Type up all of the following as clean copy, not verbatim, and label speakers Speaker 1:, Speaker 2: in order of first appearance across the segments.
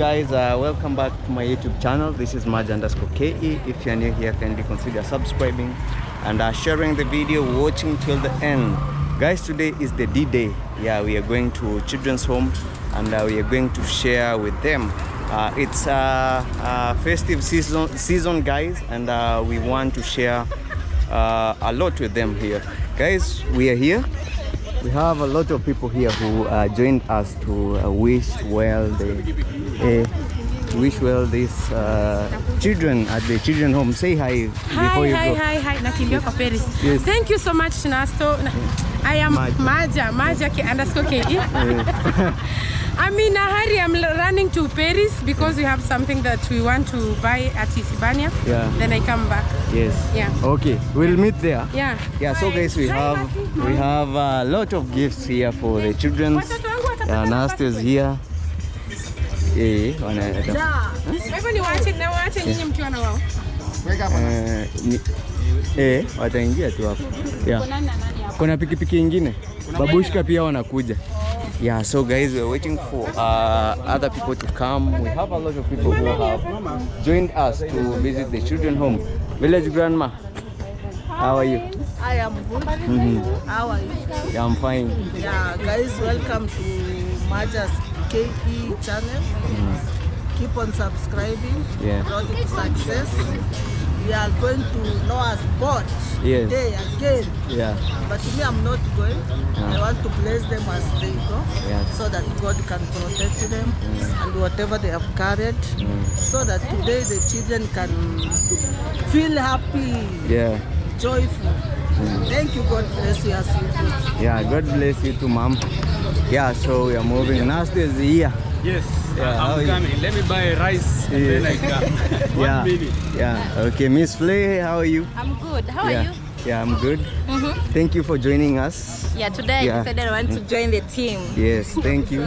Speaker 1: Guys, welcome back to my YouTube channel. This is Maja_KE. If you're new here, kindly consider subscribing and sharing the video, watching till the end. Guys, today is the D-Day. Yeah, we are going to children's home and we are going to share with them. It's a festive season, guys, and we want to share a lot with them here. Guys, we are here. We have a lot of people here who joined us to wish well the wish well these children at the children home. Say hi
Speaker 2: Hi,
Speaker 1: before you
Speaker 2: hi,
Speaker 1: go.
Speaker 2: Hi, hi. Nakimbia kwa Paris.
Speaker 1: Yes.
Speaker 2: Thank you so much, Nasto. I am
Speaker 1: Maja.
Speaker 2: Maja, Maja K_KE. I'm in a hurry. I'm running to Paris because we have something that we want to buy at Isibania.
Speaker 1: Yeah.
Speaker 2: Then I come back.
Speaker 1: Yes.
Speaker 2: Yeah.
Speaker 1: Okay, we'll meet there.
Speaker 2: Yeah.
Speaker 1: Yeah, so guys, we
Speaker 2: Hi,
Speaker 1: have
Speaker 2: Masi.
Speaker 1: we have a lot of gifts here for the children.
Speaker 2: Watoto wangu watapata
Speaker 1: Yeah,
Speaker 2: nafasi
Speaker 1: Nasto is
Speaker 2: kweli?
Speaker 1: here. Eh, wana
Speaker 2: Kwa hivyo niwaache na waache nyinyi mkiwa na wao.
Speaker 1: eh, eh, wataingia tu hapo. Yeah. Kuna pikipiki ingine. Babushka pia wanakuja. Yeah, so guys, we're waiting for other people to come. We have a lot of people who have joined us to visit the children home. Village grandma, how are you?
Speaker 3: I am good. How are you?
Speaker 1: Yeah, I'm fine.
Speaker 3: Yeah, guys, welcome to Maja's KE channel. Keep on subscribing.
Speaker 1: Yeah.
Speaker 3: Road to success. We are going to Noah's boat today again.
Speaker 1: Yeah.
Speaker 3: But me, I'm not going.
Speaker 1: Yeah.
Speaker 3: I want to bless them as they go, so that God can protect them and whatever they have carried, so that today the children can feel happy, joyful. Thank you. God bless you as you do.
Speaker 1: Yeah, God bless you too, mom. Yeah, so we are moving. Nasto is here.
Speaker 4: Yes,
Speaker 1: Yeah, how are
Speaker 4: I'm
Speaker 1: you?
Speaker 4: coming. Let me buy rice and then I come. One minute.
Speaker 1: Yeah. Okay, Miss Flay, how are you?
Speaker 5: I'm good. How
Speaker 1: Yeah.
Speaker 5: are you?
Speaker 1: Yeah, I'm good. Thank you for joining us.
Speaker 5: Yeah, today I decided I want to join the team.
Speaker 1: Yes, thank you.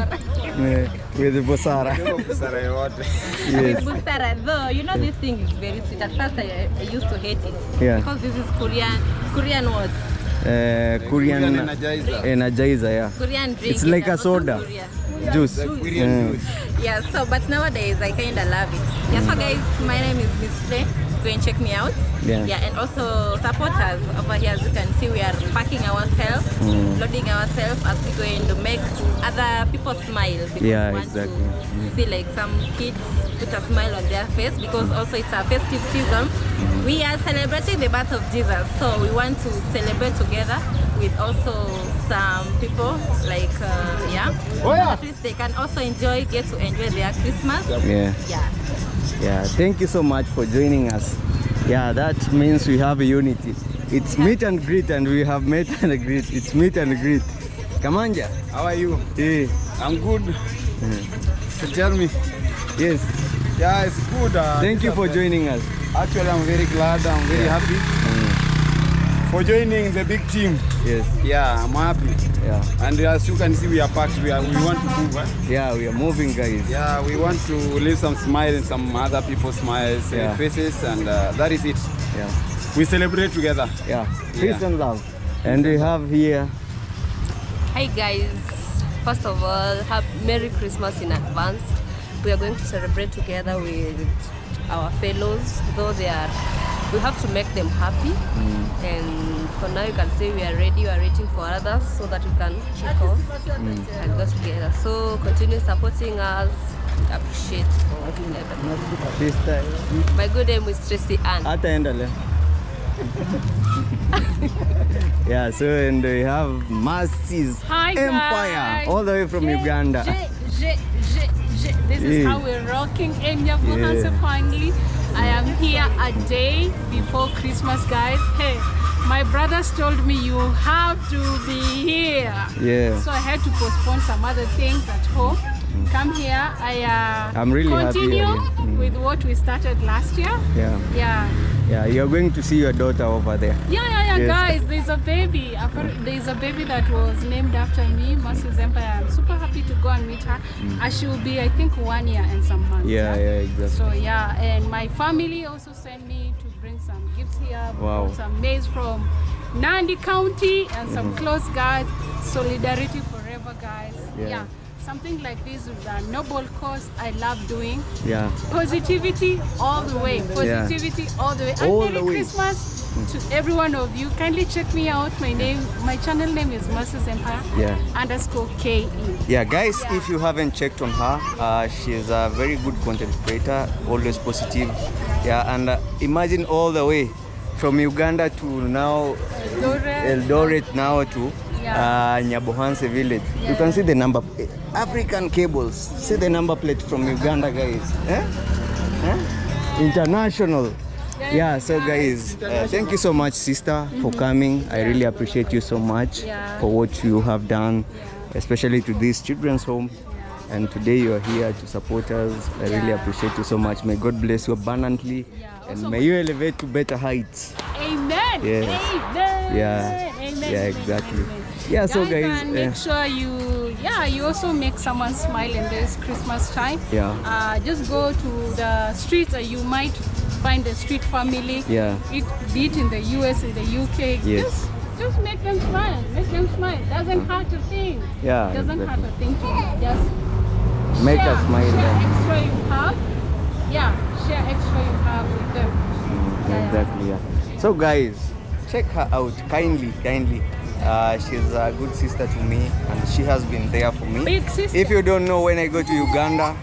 Speaker 1: With Busara. Yes.
Speaker 5: With Busara, though, you know this thing is very sweet. At first I used to hate it.
Speaker 1: Yeah.
Speaker 5: Because this is Korean what?
Speaker 1: Korean
Speaker 4: Energizer.
Speaker 1: Energizer, yeah.
Speaker 5: Korean drink.
Speaker 1: It's like
Speaker 5: and
Speaker 1: a
Speaker 5: also
Speaker 1: soda.
Speaker 5: Korea.
Speaker 1: Juice.
Speaker 4: Korean juice.
Speaker 5: Yeah, so but nowadays I kind of love it. Yeah, so guys, my name is Miss Flay. Go and check me out.
Speaker 1: Yeah.
Speaker 5: Yeah, and also support us over here. As you can see, we are packing ourselves, loading ourselves as we going to make other people smile. Because
Speaker 1: Yeah,
Speaker 5: we want
Speaker 1: exactly.
Speaker 5: to see like some kids put a smile on their face, because also it's a festive season. We are celebrating the birth of Jesus, so we want to celebrate together with also some people like yeah.
Speaker 4: Oh, yeah.
Speaker 5: At least they can also enjoy, get to enjoy their Christmas.
Speaker 1: Yeah.
Speaker 5: Yeah.
Speaker 1: Yeah, thank you so much for joining us. Yeah, that means we have a unity. It's meet and greet, and we have met and greet. It's meet and greet. Kamanja.
Speaker 4: How are you?
Speaker 1: Eh,
Speaker 4: I'm good. So tell me.
Speaker 1: Yes.
Speaker 4: Yeah, it's good.
Speaker 1: Thank you for joining us.
Speaker 4: Actually, I'm very glad. I'm very happy for joining the big team.
Speaker 1: Yes.
Speaker 4: Yeah, I'm happy.
Speaker 1: Yeah.
Speaker 4: And as you can see, we are packed. We want to move. Eh?
Speaker 1: Yeah, we are moving, guys.
Speaker 4: Yeah, we want to leave some smile in some other people's smiles, faces, and that is it.
Speaker 1: Yeah.
Speaker 4: We celebrate together.
Speaker 1: Yeah. Peace and love. And we have here.
Speaker 6: Hi guys. First of all, have Merry Christmas in advance. We are going to celebrate together with our fellows, though they are, we have to make them happy. And for now, you can say we are ready, we are waiting for others so that we can kick off and go together. So continue supporting us. We appreciate for everything.
Speaker 1: Sister.
Speaker 6: My good name is Tracy Ann.
Speaker 1: Hataenda leo. Yeah, so and we have Mercy's
Speaker 7: Hi,
Speaker 1: Empire
Speaker 7: guys.
Speaker 1: all the way from Uganda.
Speaker 7: J, J, J, J. This is how we're rocking in Nyabuhanse finally. I am here a day before Christmas, guys. Hey, my brothers told me you have to be here.
Speaker 1: Yeah.
Speaker 7: So I had to postpone some other things at home. Come here. I
Speaker 1: I'm really happy
Speaker 7: continue
Speaker 1: you're here.
Speaker 7: with what we started last year.
Speaker 1: Yeah.
Speaker 7: Yeah.
Speaker 1: Yeah, you're going to see your daughter over there.
Speaker 7: Yeah, yeah, yeah,
Speaker 1: Yes.
Speaker 7: guys, there's a baby. There's a baby that was named after me, Mercy's Empire. I'm super happy to go and meet her. As she will be, I think, 1 year and some months.
Speaker 1: Yeah, yeah, exactly.
Speaker 7: So, yeah, and my family also sent me to bring some gifts here.
Speaker 1: Wow.
Speaker 7: Some maize from Nandi County and some clothes, guys. Solidarity forever, guys.
Speaker 1: Yeah.
Speaker 7: Yeah. Something like this with a noble cause, I love doing.
Speaker 1: Yeah.
Speaker 7: Positivity all the way. Positivity all the way. And
Speaker 1: All
Speaker 7: Merry
Speaker 1: the way.
Speaker 7: Christmas to every one of you. Kindly check me out. My name, my channel name is Mercy's Empire _KE.
Speaker 1: Yeah, guys, if you haven't checked on her, she's a very good content creator, always positive. Yeah, and imagine all the way from Uganda to now Eldoret now to Nyabohanse village. You can see the number, African cables. See the number plate from Uganda, guys. Eh? Eh? International. Yeah, so guys, thank you so much, sister, for coming. I really appreciate you so much for what you have done, especially to this children's home. And today you are here to support us. I really appreciate you so much. May God bless you abundantly, and may you elevate to better heights.
Speaker 7: Amen.
Speaker 1: Yes.
Speaker 7: Amen.
Speaker 1: Yeah.
Speaker 7: Amen.
Speaker 1: Yeah, exactly.
Speaker 7: Amen.
Speaker 1: Yeah, so guys,
Speaker 7: and make sure you, you also make someone smile in this Christmas time.
Speaker 1: Yeah.
Speaker 7: Just go to the streets, or you might find the street family.
Speaker 1: Yeah.
Speaker 7: Be it in the US, in the UK.
Speaker 1: Yes.
Speaker 7: Just make them smile. Make them smile. Doesn't hurt a thing.
Speaker 1: Yeah,
Speaker 7: Doesn't
Speaker 1: exactly.
Speaker 7: hurt a thing to just
Speaker 1: make
Speaker 7: share,
Speaker 1: us smile.
Speaker 7: Share extra you have. Yeah. Share extra you have with them.
Speaker 1: Exactly. Yeah. So guys, check her out kindly, kindly. She's a good sister to me, and she has been there for me.
Speaker 7: Big sister.
Speaker 1: If you don't know, when I go to Uganda,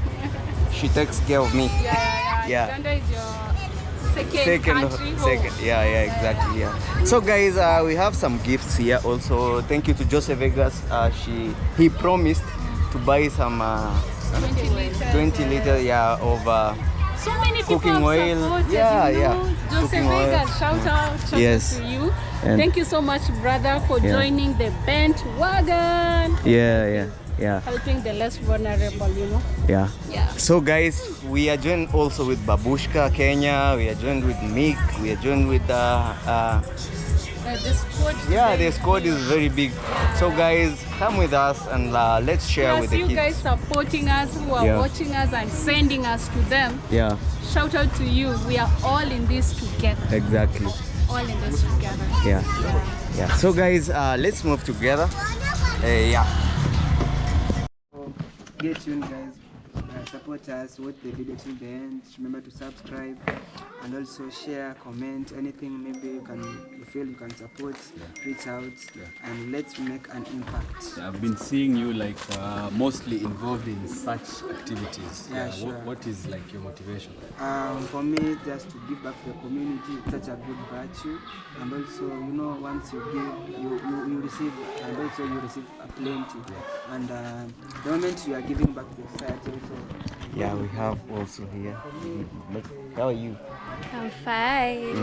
Speaker 1: she takes care of me.
Speaker 7: Yeah. Uganda is your second country home.
Speaker 1: Yeah, exactly. Yeah. So guys, we have some gifts here also. Thank you to Joseph Vegas. He promised to buy some 20 liter, of
Speaker 7: so many people
Speaker 1: cooking
Speaker 7: have
Speaker 1: oil.
Speaker 7: supported,
Speaker 1: Yeah,
Speaker 7: you know?
Speaker 1: yeah.
Speaker 7: Joseph
Speaker 1: Cooking oil.
Speaker 7: Vegas, shout out to you.
Speaker 1: And
Speaker 7: thank you so much, brother, for joining the bent wagon.
Speaker 1: Yeah.
Speaker 7: Helping the less vulnerable, you know.
Speaker 1: Yeah.
Speaker 7: Yeah.
Speaker 1: So guys, we are joined also with Babushka Kenya. We are joined with Mick. We are joined with
Speaker 7: the squad.
Speaker 1: Yeah, the squad is very big. So guys, come with us and let's share with the
Speaker 7: you
Speaker 1: kids.
Speaker 7: guys supporting us, who are watching us and sending us to them.
Speaker 1: Yeah.
Speaker 7: Shout out to you. We are all in this together.
Speaker 1: Exactly.
Speaker 7: All in this together.
Speaker 1: Yeah. Yeah. So guys, let's move together. Yeah.
Speaker 8: Get tuned, guys. Support us, watch the video till the end. Remember to subscribe and also share, comment, anything maybe you feel you can support. Reach out and let's make an impact.
Speaker 9: Yeah, I've been seeing you like mostly involved in such activities.
Speaker 8: Yeah, sure.
Speaker 9: What is like your motivation?
Speaker 8: For me, just to give back to the community, it's such a good virtue, and also, you know, once you give, you receive, and also you receive a plenty.
Speaker 9: Yeah.
Speaker 8: And the moment you are giving back to society also.
Speaker 1: Yeah, we have also here. How are you?
Speaker 10: I'm fine.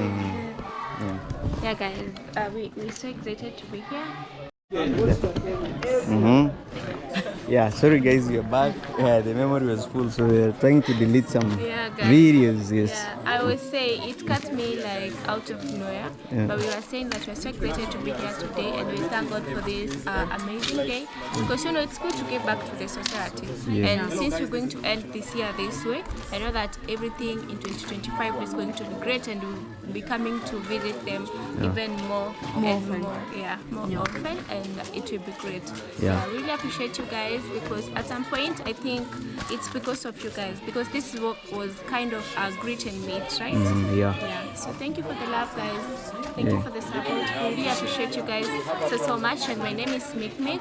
Speaker 1: Yeah.
Speaker 10: Yeah, guys, we're so excited to be here.
Speaker 1: Yeah, sorry guys, we are back. Yeah, the memory was full, so we are trying to delete some videos. Yes.
Speaker 10: Yeah, I would say it cut me like out of nowhere.
Speaker 1: Yeah.
Speaker 10: But we were saying that we are so excited to be here today, and we thank God for this amazing day, because you know it's good to give back to the society.
Speaker 1: Yeah.
Speaker 10: And since we're going to end this year this way, I know that everything in 2025 is going to be great, and we'll be coming to visit them even more and more, more often, and it will be great.
Speaker 1: Yeah.
Speaker 10: I really appreciate you guys, because at some point I think it's because of you guys, because this was kind of a greet and meet, right?
Speaker 1: Yeah.
Speaker 10: So thank you for the love, guys. Thank you for the support. We really appreciate you guys so much. And my name is Mick Mick.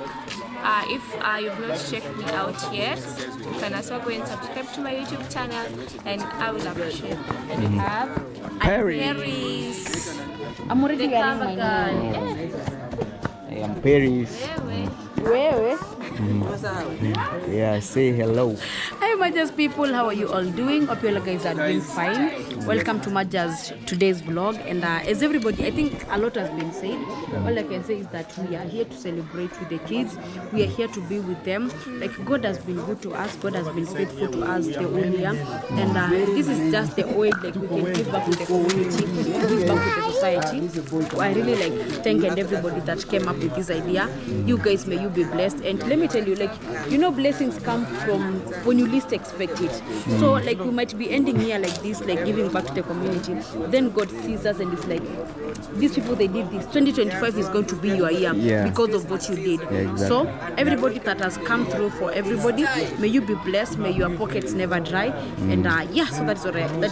Speaker 10: If you've not checked me out yet, you can also go and subscribe to my YouTube channel, and I will appreciate. And we have Paris.
Speaker 7: I'm already wearing my name.
Speaker 1: I am Paris.
Speaker 7: Wewe.
Speaker 1: Yeah, say hello.
Speaker 11: Hi Majas people, how are you all doing? Hope you all guys are doing fine. Welcome to Majas today's vlog. And as everybody, I think a lot has been said. All I can say is that we are here to celebrate with the kids. We are here to be with them. Like, God has been good to us. God has been faithful to us the whole year. And this is just the way like we can give back to the community, give back to the society. I really like thank and everybody that came up with this idea. You guys, may you be blessed. And let me tell you, like, you know, blessings come from when you least expect it. So like we might be ending here like this, like giving back to the community. Then God sees us and is like, these people, they did this. 2025 is going to be your year because of what you did.
Speaker 1: Yeah, exactly.
Speaker 11: So everybody that has come through for everybody, may you be blessed. May your pockets never dry. And yeah, so that is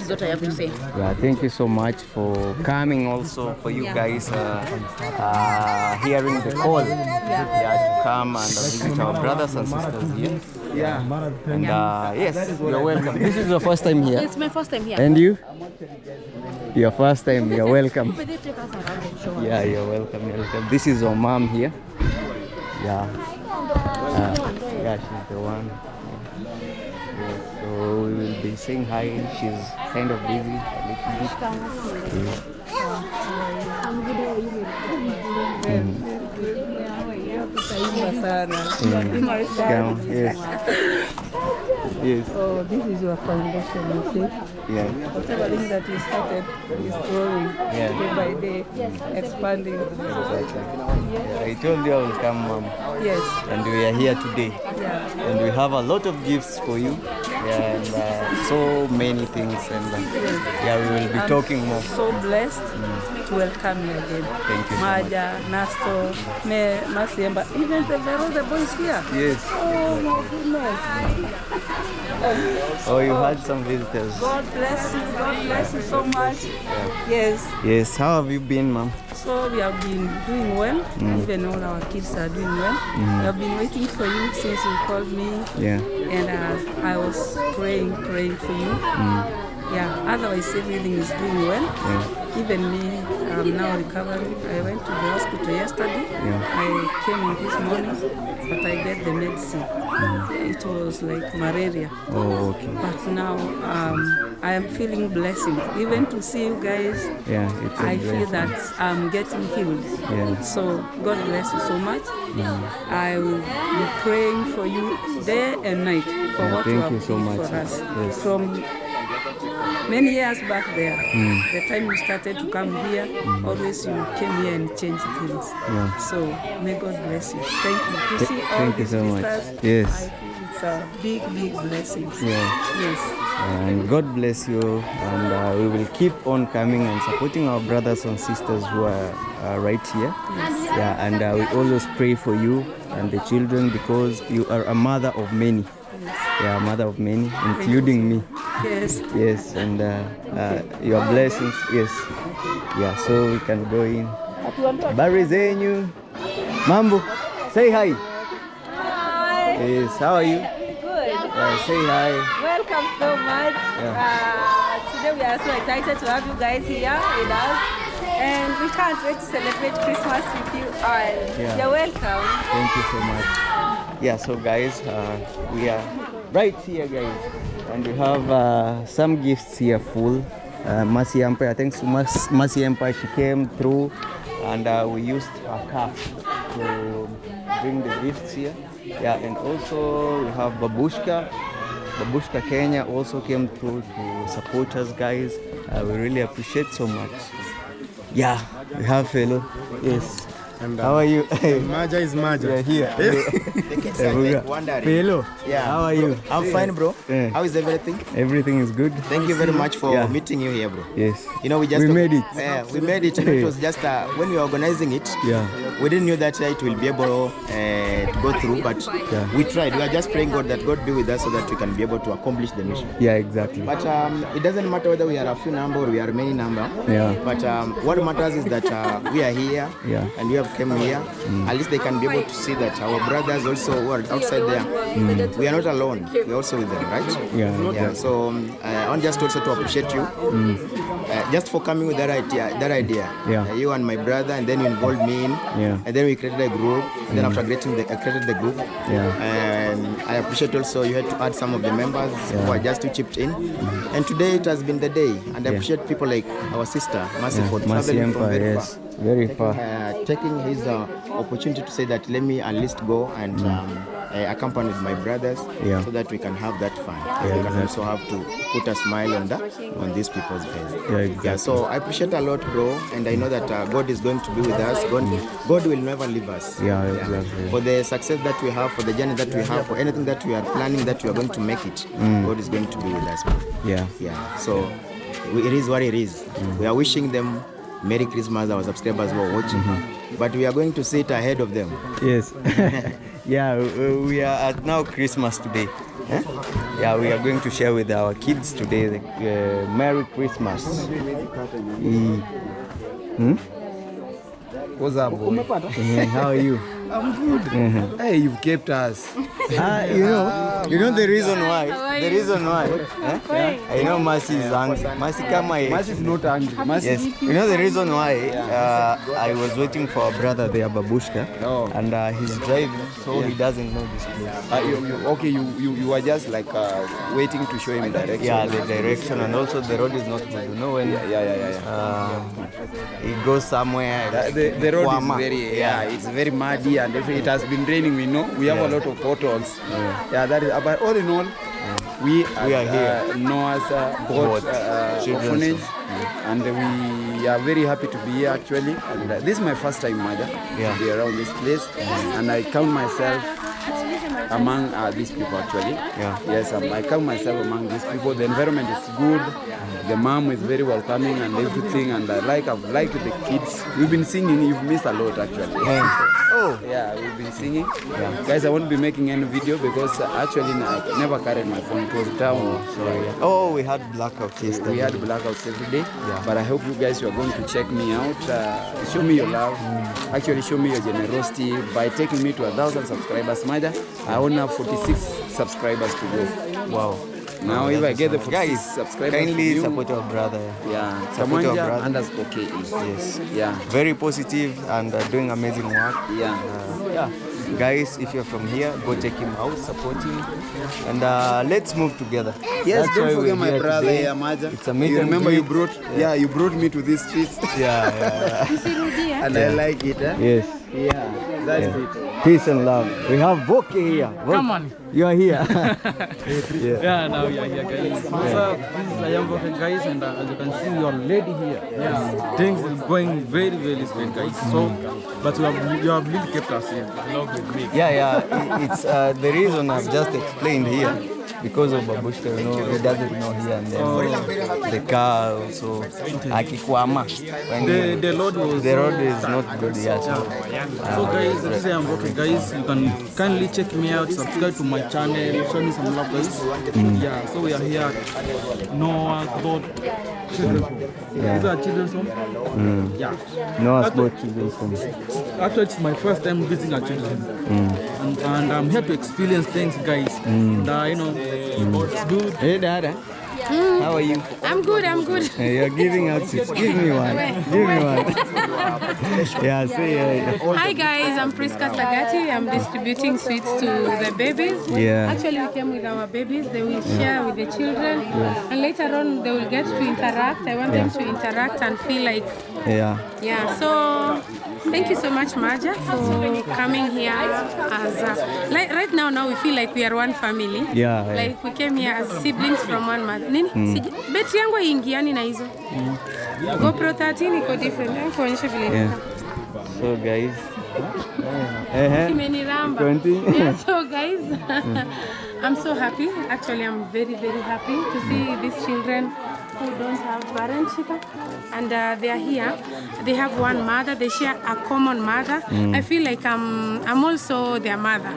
Speaker 11: what I have to say.
Speaker 1: Yeah, thank you so much for coming, also for you guys hearing the call to come and visit our brothers and sisters here. Yeah. And yes, you're welcome. This is your first time here.
Speaker 11: It's my first time here.
Speaker 1: And you? Your first time, you're welcome. Yeah, you're welcome, you're welcome. This is your mom here. Yeah. Yeah, she's the one. Yeah. So we will be saying hi. She's kind of busy a little bit. Yeah. Yes. Yes.
Speaker 3: Oh, this is your foundation, you see.
Speaker 1: Yeah.
Speaker 3: Whatever thing that you started is growing day by day, expanding.
Speaker 1: Exactly. Yeah, I told you I will come, Mom.
Speaker 3: Yes.
Speaker 1: And we are here today.
Speaker 3: Yeah.
Speaker 1: And we have a lot of gifts for you. Yeah, and so many things. And yeah, we will be talking more.
Speaker 3: So blessed to welcome you again.
Speaker 1: Thank you so
Speaker 3: Maja,
Speaker 1: much.
Speaker 3: Nasto, Me, Masiemba, even the boys here.
Speaker 1: Yes.
Speaker 3: Oh my goodness.
Speaker 1: Oh, you had some visitors.
Speaker 3: God bless you. God bless you so much.
Speaker 1: Yeah.
Speaker 3: Yes.
Speaker 1: Yes. How have you been, Mom?
Speaker 3: So we have been doing well. Even all our kids are doing well. We have been waiting for you since you called me.
Speaker 1: Yeah.
Speaker 3: And I was praying for you. Yeah. Otherwise, everything is doing well.
Speaker 1: Yeah.
Speaker 3: Even me, I'm now recovering. I went to the hospital yesterday.
Speaker 1: Yeah.
Speaker 3: I came in this morning, but I get the medicine. It was like malaria.
Speaker 1: Oh, okay.
Speaker 3: But now I am feeling blessing. Even to see you guys,
Speaker 1: yeah, it's a
Speaker 3: I feel
Speaker 1: blessing.
Speaker 3: That I'm getting healed.
Speaker 1: Yeah.
Speaker 3: So God bless you so much. I will be praying for you day and night for what you
Speaker 1: thank
Speaker 3: have
Speaker 1: you so
Speaker 3: did
Speaker 1: much.
Speaker 3: for us.
Speaker 1: Yes.
Speaker 3: From many years back there, the time you started to come here, always you came here and changed things.
Speaker 1: Yeah.
Speaker 3: So may God bless you. Thank you. To see all
Speaker 1: thank you
Speaker 3: these
Speaker 1: so much.
Speaker 3: visitors,
Speaker 1: Yes.
Speaker 3: I feel it's a big, big blessing.
Speaker 1: Yeah.
Speaker 3: Yes.
Speaker 1: And God bless you, and we will keep on coming and supporting our brothers and sisters who are right here.
Speaker 3: Yes.
Speaker 1: Yeah, and we always pray for you and the children, because you are a mother of many.
Speaker 3: Yes.
Speaker 1: Yeah, mother of many, including me.
Speaker 3: Yes.
Speaker 1: Yes, and your blessings. Yes. Yeah, so we can go in. Habari zenyu. Mambo. Say hi.
Speaker 5: Hi.
Speaker 1: Yes, how are you?
Speaker 5: Good.
Speaker 1: Say hi.
Speaker 5: Welcome so much.
Speaker 1: Yeah.
Speaker 5: Today we are so excited to have you guys here with us. And we can't wait to celebrate Christmas with you all.
Speaker 1: Yeah.
Speaker 5: You're welcome.
Speaker 1: Thank you so much. Yeah, so guys, we are right here, guys. And we have some gifts here full. Mercy Empire, thanks to Mercy Empire, she came through, and we used her car to bring the gifts here. Yeah, and also we have Babushka. Babushka Kenya also came through to support us, guys. We really appreciate so much. Yeah, we have fellow. Yes.
Speaker 12: And,
Speaker 1: how are you?
Speaker 12: Maja is Maja.
Speaker 1: Yeah, here.
Speaker 13: The kids are like wondering.
Speaker 1: Hello.
Speaker 13: Yeah.
Speaker 1: How are you?
Speaker 13: I'm fine, bro.
Speaker 1: Yeah.
Speaker 13: How is everything?
Speaker 1: Everything is good.
Speaker 13: Thank you very much for meeting you here, bro.
Speaker 1: Yes.
Speaker 13: You know, we made it. Yeah, we made it. And it was just when we were organizing it, we didn't know that it will be able to go through, but we tried. We are just praying God that God be with us so that we can be able to accomplish the mission.
Speaker 1: Yeah, exactly.
Speaker 13: But it doesn't matter whether we are a few number or we are many number.
Speaker 1: Yeah.
Speaker 13: But what matters is that we are here.
Speaker 1: Yeah.
Speaker 13: And we have came here. At least they can be able to see that our brothers also who are outside there, we are not alone. We are also with them, right?
Speaker 1: Yeah.
Speaker 13: Yeah. So I want just also to appreciate you, just for coming with that idea.
Speaker 1: Yeah.
Speaker 13: You and my brother, and then you involved me in.
Speaker 1: Yeah.
Speaker 13: And then we created a group. And then after created the group.
Speaker 1: Yeah.
Speaker 13: And I appreciate also you had to add some of the members who are just too chipped in. And today it has been the day, and I appreciate people like our sister Mercy for traveling from very far.
Speaker 1: Very far.
Speaker 13: Taking his opportunity to say that let me at least go and accompanied my brothers, so that we can have that fun. We can also have to put a smile on on these people's face.
Speaker 1: Yeah, exactly.
Speaker 13: Yeah, so I appreciate a lot, bro, and I know that God is going to be with us. God will never leave us.
Speaker 1: Yeah, exactly.
Speaker 13: For the success that we have, for the journey that we have, for anything that we are planning that we are going to make it, God is going to be with us, bro.
Speaker 1: Yeah.
Speaker 13: Yeah. So it is what it is. We are wishing them Merry Christmas, our subscribers who are watching, but we are going to sit ahead of them.
Speaker 1: Yes. Yeah, we are at now Christmas today. Eh? Yeah, we are going to share with our kids today the Merry Christmas.
Speaker 4: What's up, boy?
Speaker 1: How are you?
Speaker 4: I'm good. Hey, you've kept us.
Speaker 1: You know the reason why. The reason why. Eh? I know Mercy is angry. Mercy,
Speaker 4: Mercy is not angry. Mercy.
Speaker 1: Yes. You know the reason why I was waiting for our brother there, Babushka, and he's driving, so he doesn't know this place.
Speaker 4: You are just like waiting to show him direction.
Speaker 1: Yeah, the direction, and also the road is not good. You know when he goes somewhere.
Speaker 4: The road is very it's very muddy, and it has been raining. We know we have a lot of potholes. Yeah, that is. But all in all, we are here. Noah's Boat Orphanage, and we are very happy to be here actually. And this is my first time, Maja, to be around this place, and I count myself among these people actually.
Speaker 1: Yeah.
Speaker 4: Yes, I count myself among these people. The environment is good. The mom is very welcoming and everything. And I've liked the kids. We've been singing. You've missed a lot actually.
Speaker 1: Oh.
Speaker 4: Yeah, we've been singing. Yeah. Guys, I won't be making any video because actually I never carried my phone. It was down.
Speaker 1: Oh, sorry. Oh, we had blackouts yesterday.
Speaker 4: We had blackouts every day.
Speaker 1: Yeah.
Speaker 4: But I hope you guys you are going to check me out. Show me your love. Actually, show me your generosity by taking me to 1,000 subscribers. Maja, I only have 46 subscribers to go.
Speaker 1: Wow.
Speaker 4: Now, if I get the 46 subscribers,
Speaker 1: kindly support your brother.
Speaker 4: Yeah,
Speaker 1: support your brother.
Speaker 4: _KE.
Speaker 1: Yes.
Speaker 4: Yeah.
Speaker 1: Very positive and doing amazing work.
Speaker 4: Yeah.
Speaker 1: Yeah. Guys, if you're from here, go check him out, support him, and let's move together.
Speaker 4: Yes,
Speaker 1: that's
Speaker 4: don't forget my brother, Maja.
Speaker 1: It's amazing.
Speaker 4: You remember you brought, you brought me to these streets.
Speaker 1: Yeah.
Speaker 4: And I like it. Eh?
Speaker 1: Yes.
Speaker 4: Yeah, that's it.
Speaker 1: Peace and love. We have Voke here. Voke.
Speaker 12: Come on.
Speaker 1: You are here.
Speaker 12: Yeah, now we are here, guys. So, this is I am Voke, guys, and as you can see, we are lady here. Yeah. Things is going very, very great, guys. So, but you have really kept us here along with me.
Speaker 1: Yeah. It's the reason I've just explained here. Because of Babushka, you know, he doesn't know here and then the car also. Akikwama.
Speaker 12: The road was
Speaker 1: the road is not good yet.
Speaker 12: So guys, this is I'm okay, guys. You can kindly check me out, subscribe to my channel, show me some love, guys. Yeah, so we are here at Noah's Boat Children's Home.
Speaker 1: Yeah.
Speaker 12: Is that a children's home? Yeah.
Speaker 1: Noah's Boat Children's Home.
Speaker 12: Actually, it's my first time visiting a children's home. And I'm here to experience things, guys. And, you know, it's good.
Speaker 1: Hey, Dada. How are you?
Speaker 2: I'm good, I'm good.
Speaker 1: You're giving out sweets. Give me one. Give me one. Yeah, say
Speaker 2: Hi guys, I'm Priska Sagati. I'm distributing sweets to the babies.
Speaker 1: Yeah.
Speaker 2: Actually, we came with our babies. They will share with the children.
Speaker 1: Yeah.
Speaker 2: And later on, they will get to interact. I want them to interact and feel like...
Speaker 1: Yeah.
Speaker 2: Yeah, so thank you so much, Maja, for coming here. As like right now we feel like we are one family.
Speaker 1: Yeah.
Speaker 2: Like we came here as siblings from one mother. Nini? Betri yangu haingiani na hizo. GoPro 13 iko different. Kuonyesha vile
Speaker 1: Yeah. So guys,
Speaker 2: Imeniramba. Yeah, so guys, I'm so happy. Actually, I'm very, very happy to see these children who don't have parents, and they are here. They have one mother. They share a common mother. I feel like I'm also their mother.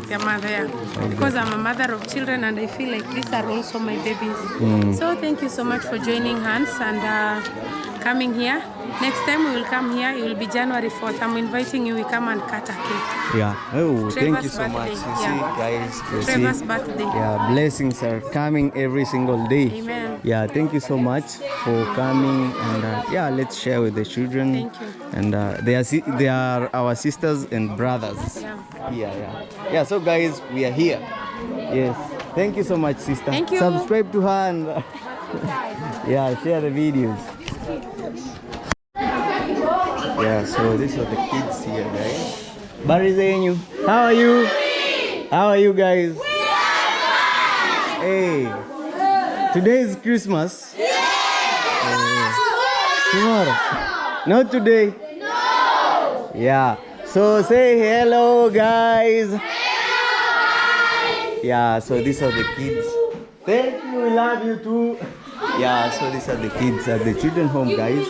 Speaker 2: Their mother, yeah. Because I'm a mother of children, and I feel like these are also my babies. So thank you so much for joining hands and coming here. Next time we will come here, it will be January 4th. I'm inviting you, we come and cut a cake.
Speaker 1: Yeah. Oh,
Speaker 2: Trevor's
Speaker 1: thank you so
Speaker 2: birthday.
Speaker 1: Much. You see, guys. You
Speaker 2: Trevor's
Speaker 1: see,
Speaker 2: birthday.
Speaker 1: Yeah, blessings are coming every single day.
Speaker 2: Amen.
Speaker 1: Yeah, thank you so much for coming, and yeah, let's share with the children.
Speaker 2: Thank you.
Speaker 1: And they are our sisters and brothers.
Speaker 2: Yeah.
Speaker 1: Yeah, yeah. So guys, we are here. Yes. Thank you so much, sister.
Speaker 2: Thank you.
Speaker 1: Subscribe to her and yeah, share the videos. Yeah, so these are the kids here, guys. Bari zenyu. How are you? How are you guys? We are fine. Hey, today is Christmas. Yeah. Tomorrow. Not today. No. Yeah. So say hello, guys. Hello, guys. Yeah. So these are the kids. Thank you. We love you too. Yeah. So these are the kids at the children home, guys.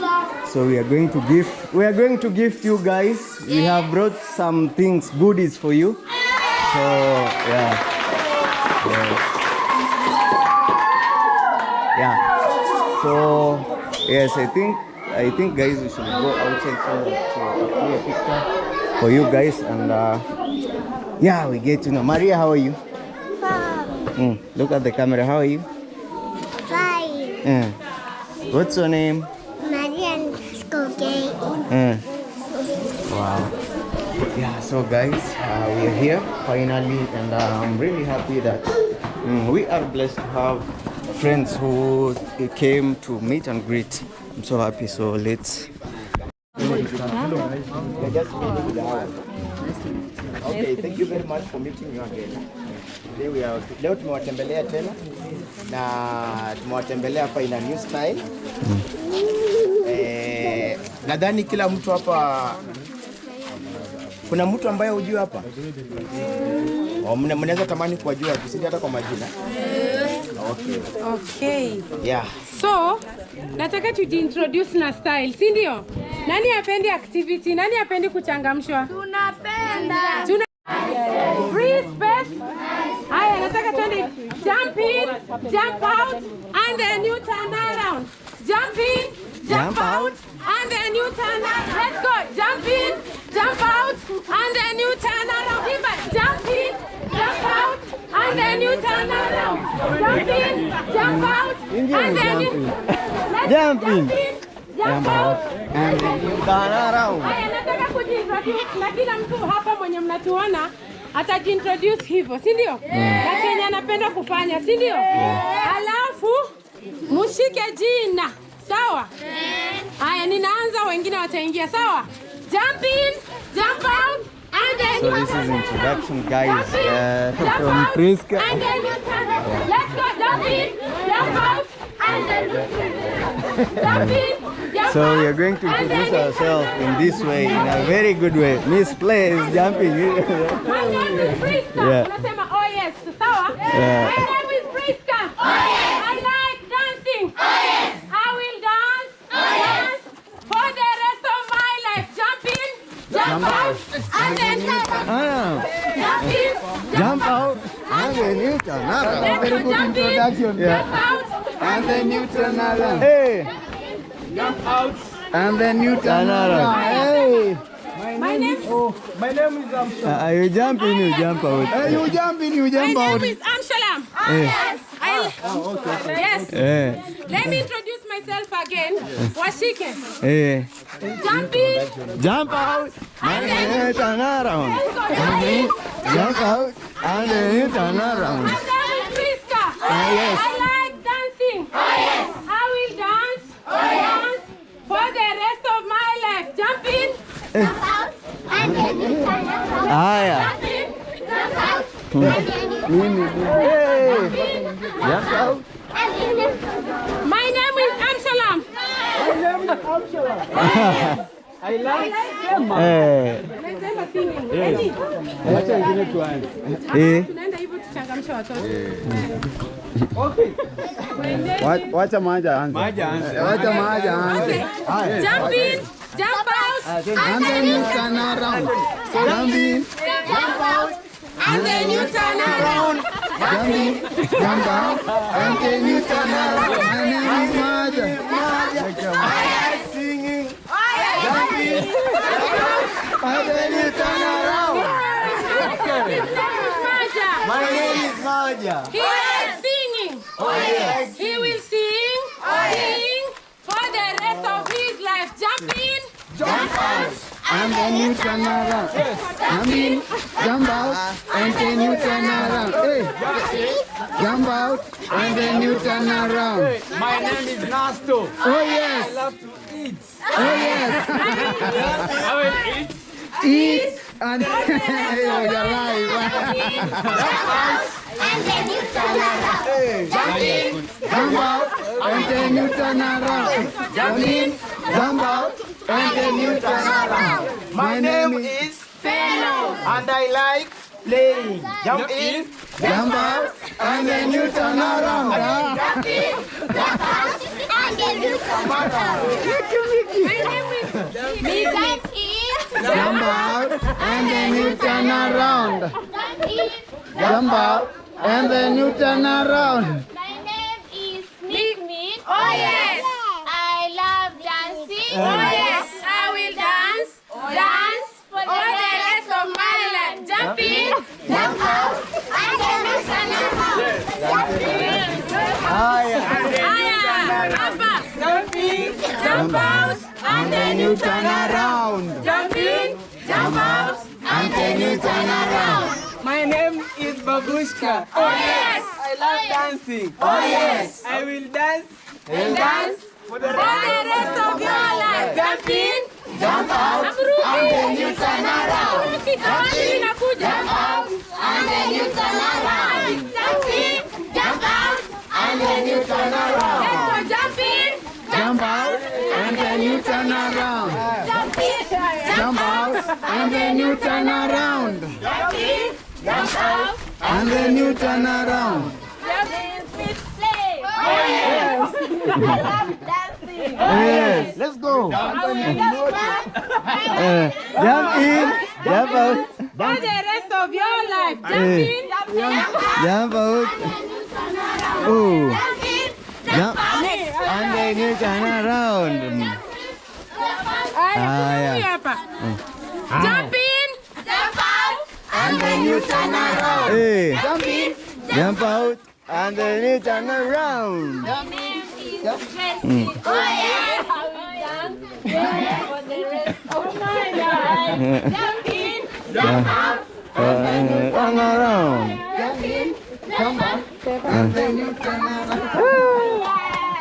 Speaker 1: So we are going to gift. We are going to gift you guys. We have brought some things, goodies for you. So yeah. Yeah. So yes, I think guys, we should go outside so to a clear picture for you guys, and yeah, we get to know. Maria, how are you? Fine. Look at the camera. How are you?
Speaker 14: Fine.
Speaker 1: What's your name?
Speaker 14: Maria.
Speaker 1: Wow. Yeah, so guys, we are here finally, and I'm really happy that we are blessed to have friends who came to meet and greet. I'm so happy. So let's.
Speaker 13: Okay, thank you very much for meeting you again. Today we are leo tumewatembelea tena na tumewatembelea hapa in a new style. Nadhani kila mtu hapa, kuna mtu ambaye hujui hapa? Mnaweza tamani kuwajua tusije hata kwa majina. Okay.
Speaker 2: Okay.
Speaker 13: Yeah.
Speaker 2: So, nataka tujiintroduce na style, si ndio? Nani hapendi activity? Nani hapendi kuchangamshwa?
Speaker 14: Tunapenda.
Speaker 2: Tuna free space. Haya, nataka twende jump in, jump out and then you turn around. Jump in, jump out and then you turn around. Let's go. Jump in, jump out and then you turn around. Jump in, jump out and then you turn around. Jump in, jump out and then you
Speaker 1: jump in,
Speaker 2: jump out
Speaker 1: and then you turn around.
Speaker 2: Haya, nataka kujiintroduce na kila mtu hapa mwenye mnatuona atajiintroduce hivyo, si ndio? Na chenye anapenda kufanya, si ndio? Alafu mushike jina. Sawa? Haya, ninaanza, wengine wataingia, sawa? Jump in, jump out and then
Speaker 1: So this is introduction guys, from Priska.
Speaker 2: And then you turn. Let's go. Jump in, jump out and then jump in, jump
Speaker 1: So
Speaker 2: out.
Speaker 1: we are going to introduce ourselves in this way, in a very good way. Miss Play is jumping.
Speaker 2: My name is Priska.
Speaker 1: Yeah.
Speaker 2: Unasema oh yes, sawa?
Speaker 1: Yeah.
Speaker 2: My name is Priska. Oh yes. I like dancing. Oh yes. I will dance. Oh yes. For the rest of my life. Jump in, jump out, and then jump in,
Speaker 1: jump out, and then you turn around.
Speaker 2: Very good introduction.
Speaker 1: Yeah.
Speaker 2: Jump out,
Speaker 4: and then you turn around.
Speaker 1: Hey.
Speaker 4: Jump out, and then you turn around.
Speaker 1: Hey.
Speaker 2: My name
Speaker 4: is Amshalam.
Speaker 1: You jump in, you jump out.
Speaker 4: Hey, you jump in, you jump out.
Speaker 2: My name is Amshalam.
Speaker 1: Yes.
Speaker 2: Okay. Yes. Let me introduce myself again. Washike. Jump in.
Speaker 1: Jump out. And then you turn around. Jump out. And then you turn around.
Speaker 2: My name is Priska.
Speaker 1: Yes.
Speaker 2: I like dancing. Yes. I will dance. Dance for the rest of my life. Jump in.
Speaker 14: Jump out. And then you turn around.
Speaker 1: Ah,
Speaker 14: jump in. Jump out.
Speaker 1: Hey. Jump out.
Speaker 2: My name is Amshalam.
Speaker 4: My name is Amshalam. I like Sema.
Speaker 2: Singing.
Speaker 4: Wacha wengine tuanze.
Speaker 2: Tunaenda hivyo tuchangamshe watoto.
Speaker 4: Okay. Wacha Maja aanze. Wacha Maja aanze.
Speaker 2: Jump in, jump out,
Speaker 4: and then you turn around. Jump in,
Speaker 2: jump out, and then you turn around.
Speaker 4: Jump in, jump out, and then you turn around. My name is Maja.
Speaker 1: Singing.
Speaker 4: Jump in, jump out, and then you turn around.
Speaker 1: My name is Maja.
Speaker 2: He is singing.
Speaker 1: Oh, yes.
Speaker 2: He will sing, sing for the rest of his life. Jump in,
Speaker 4: jump out, and then you turn around. Jump in, jump out, and then you turn around. Hey. Jump out, and then you turn around.
Speaker 12: Hey, my name is Nasto.
Speaker 4: Oh yes.
Speaker 12: I love to eat.
Speaker 4: Oh yes.
Speaker 12: I will eat.
Speaker 4: Eat. And you're alive.
Speaker 14: And then you turn around.
Speaker 4: Jump in, jump out, and then you turn around. Jump in, jump out, and then you turn around.
Speaker 13: My name is
Speaker 14: Fellow,
Speaker 13: and I like playing. Jump in,
Speaker 4: jump out, and then you turn around.
Speaker 14: Jump in, jump out, and then you turn around.
Speaker 10: My name is Jump in,
Speaker 4: jump out, and then you turn around.
Speaker 14: Jump in,
Speaker 4: jump out, and then you turn around.
Speaker 14: My name is Mick Mick. Oh yes. I love dancing.
Speaker 2: Oh yes. I will dance, dance for the rest of my life. Jump in,
Speaker 14: jump out, and then you turn around. Jump in,
Speaker 2: jump in, jump out,
Speaker 4: and then you turn around.
Speaker 2: Jump in, jump out,
Speaker 4: and then you turn around.
Speaker 8: My name is Babushka.
Speaker 2: Oh yes.
Speaker 8: I love dancing.
Speaker 4: Oh yes.
Speaker 8: I will dance
Speaker 4: and dance
Speaker 8: for the
Speaker 2: rest of your life. Jump in,
Speaker 4: jump out, and then you turn around.
Speaker 2: Jump in,
Speaker 4: jump out,
Speaker 14: and then you turn around.
Speaker 2: Jump in,
Speaker 14: jump out,
Speaker 4: and then you turn around.
Speaker 2: Let's go. Jump in,
Speaker 4: jump out, and then you turn around.
Speaker 14: Jump in,
Speaker 4: jump out, and then you turn around.
Speaker 14: Jump in, jump out,
Speaker 4: and then you turn around.
Speaker 14: Jump in, play. Oh yes. I love dancing.
Speaker 4: Yes. Let's go. Jump in, jump out.
Speaker 2: For the rest of your life. Jump in,
Speaker 4: jump out. Oh. Jump and then you turn around.
Speaker 2: Jump in,
Speaker 14: jump out,
Speaker 4: and then you turn around. Hey.
Speaker 13: Jump in,
Speaker 4: jump out, and then you turn around.
Speaker 14: My name is Jessie. Oh yes, I will dance for the rest of my life. Jump in, jump out,
Speaker 4: and then you turn around.
Speaker 13: Jump in, jump out, and then you turn around.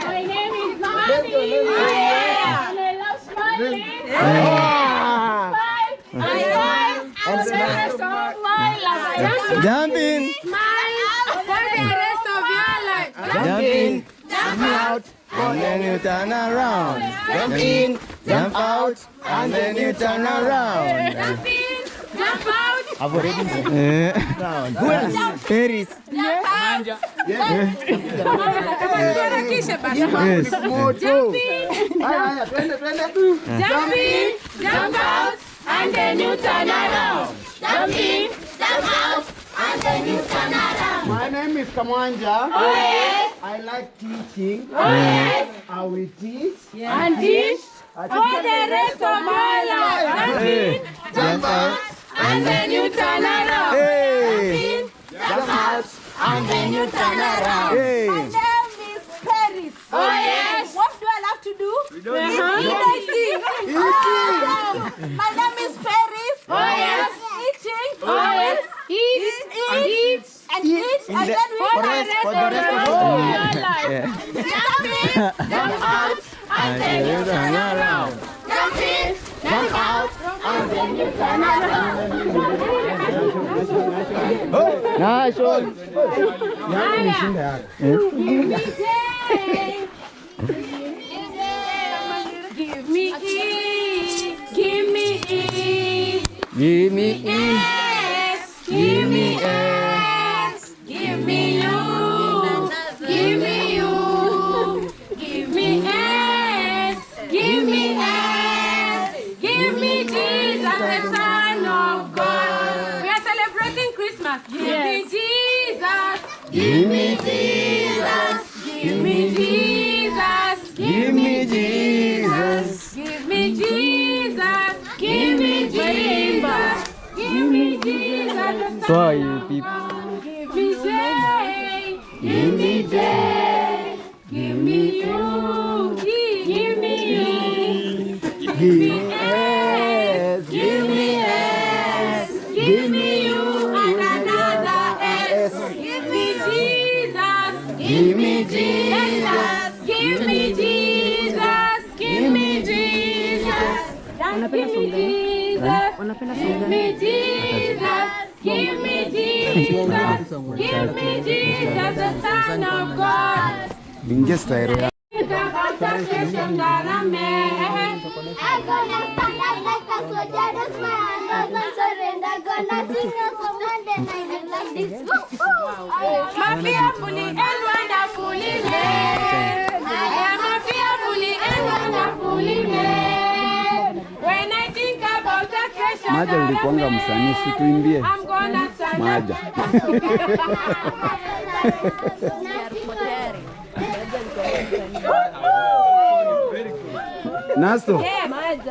Speaker 7: My name is Mami. And I love smiling. And the rest of my life.
Speaker 4: Jump in,
Speaker 2: smile for the rest of your life.
Speaker 4: Jump in,
Speaker 2: jump out,
Speaker 4: and then you turn around. Jump in, jump out, and then you turn around.
Speaker 2: Jump in, jump out.
Speaker 13: I've already round. Who else?
Speaker 4: Paris.
Speaker 2: Jump out.
Speaker 4: Yes.
Speaker 2: Jump in. Jump in, jump out, and then you turn around.
Speaker 14: Jump in, jump out, and then you turn around.
Speaker 4: My name is Kamwanja.
Speaker 2: Oh yes.
Speaker 4: I like teaching.
Speaker 2: Oh yes.
Speaker 4: I will teach.
Speaker 2: And teach for the rest of my life. Jump in,
Speaker 4: jump out,
Speaker 2: and then you turn around.
Speaker 4: Hey.
Speaker 2: Jump in,
Speaker 13: jump out, and then you turn around.
Speaker 4: Hey.
Speaker 5: My name is Paris.
Speaker 2: Oh yes.
Speaker 5: What do I love to do?
Speaker 2: Eating.
Speaker 5: Eating. My name is Paris.
Speaker 2: Oh yes.
Speaker 5: Eating.
Speaker 2: Oh yes. Eat. Eat.
Speaker 5: And eat. And then we
Speaker 2: for the rest of your life.
Speaker 14: Jump in,
Speaker 2: jump out, and then you turn around.
Speaker 14: Jump in, jump out, and then you turn around.
Speaker 4: Nice one.
Speaker 2: Give me E, give me E,
Speaker 4: give me E,
Speaker 2: S,
Speaker 4: give me S,
Speaker 2: give me U, give me U, give me S, give me S, give me Jesus, the Son of God. We are celebrating Christmas. Give me Jesus,
Speaker 4: give me Jesus,
Speaker 2: give me Jesus,
Speaker 4: give me Jesus,
Speaker 2: give me Jesus, give me Jesus, give me Jesus.
Speaker 4: Sorry, people.
Speaker 2: Give me J, give me J, give me U, give me U,
Speaker 4: give me S, give me S,
Speaker 2: give me U and another S. Give me Jesus,
Speaker 4: give me Jesus,
Speaker 2: give me Jesus, give me Jesus, give me Jesus.
Speaker 11: Wanapenda song
Speaker 7: Give
Speaker 11: gani?
Speaker 7: me Jesus, give me Jesus, give me Jesus, the Son of God.
Speaker 4: Ingia style ya.
Speaker 7: Think about the creation that I made.
Speaker 14: I'm gonna stand up like a soldier, raise my hand up and surrender. Gonna sing a song and then I will like this. Woo, woo.
Speaker 7: My fearfully and wonderfully made. I am a fearfully and wonderfully made. When I think about the creation
Speaker 4: Maja
Speaker 7: that I
Speaker 4: ulikuanga
Speaker 7: made,
Speaker 4: msanii, si tuimbie.
Speaker 7: I'm gonna stand up.
Speaker 4: Maja. Nasto.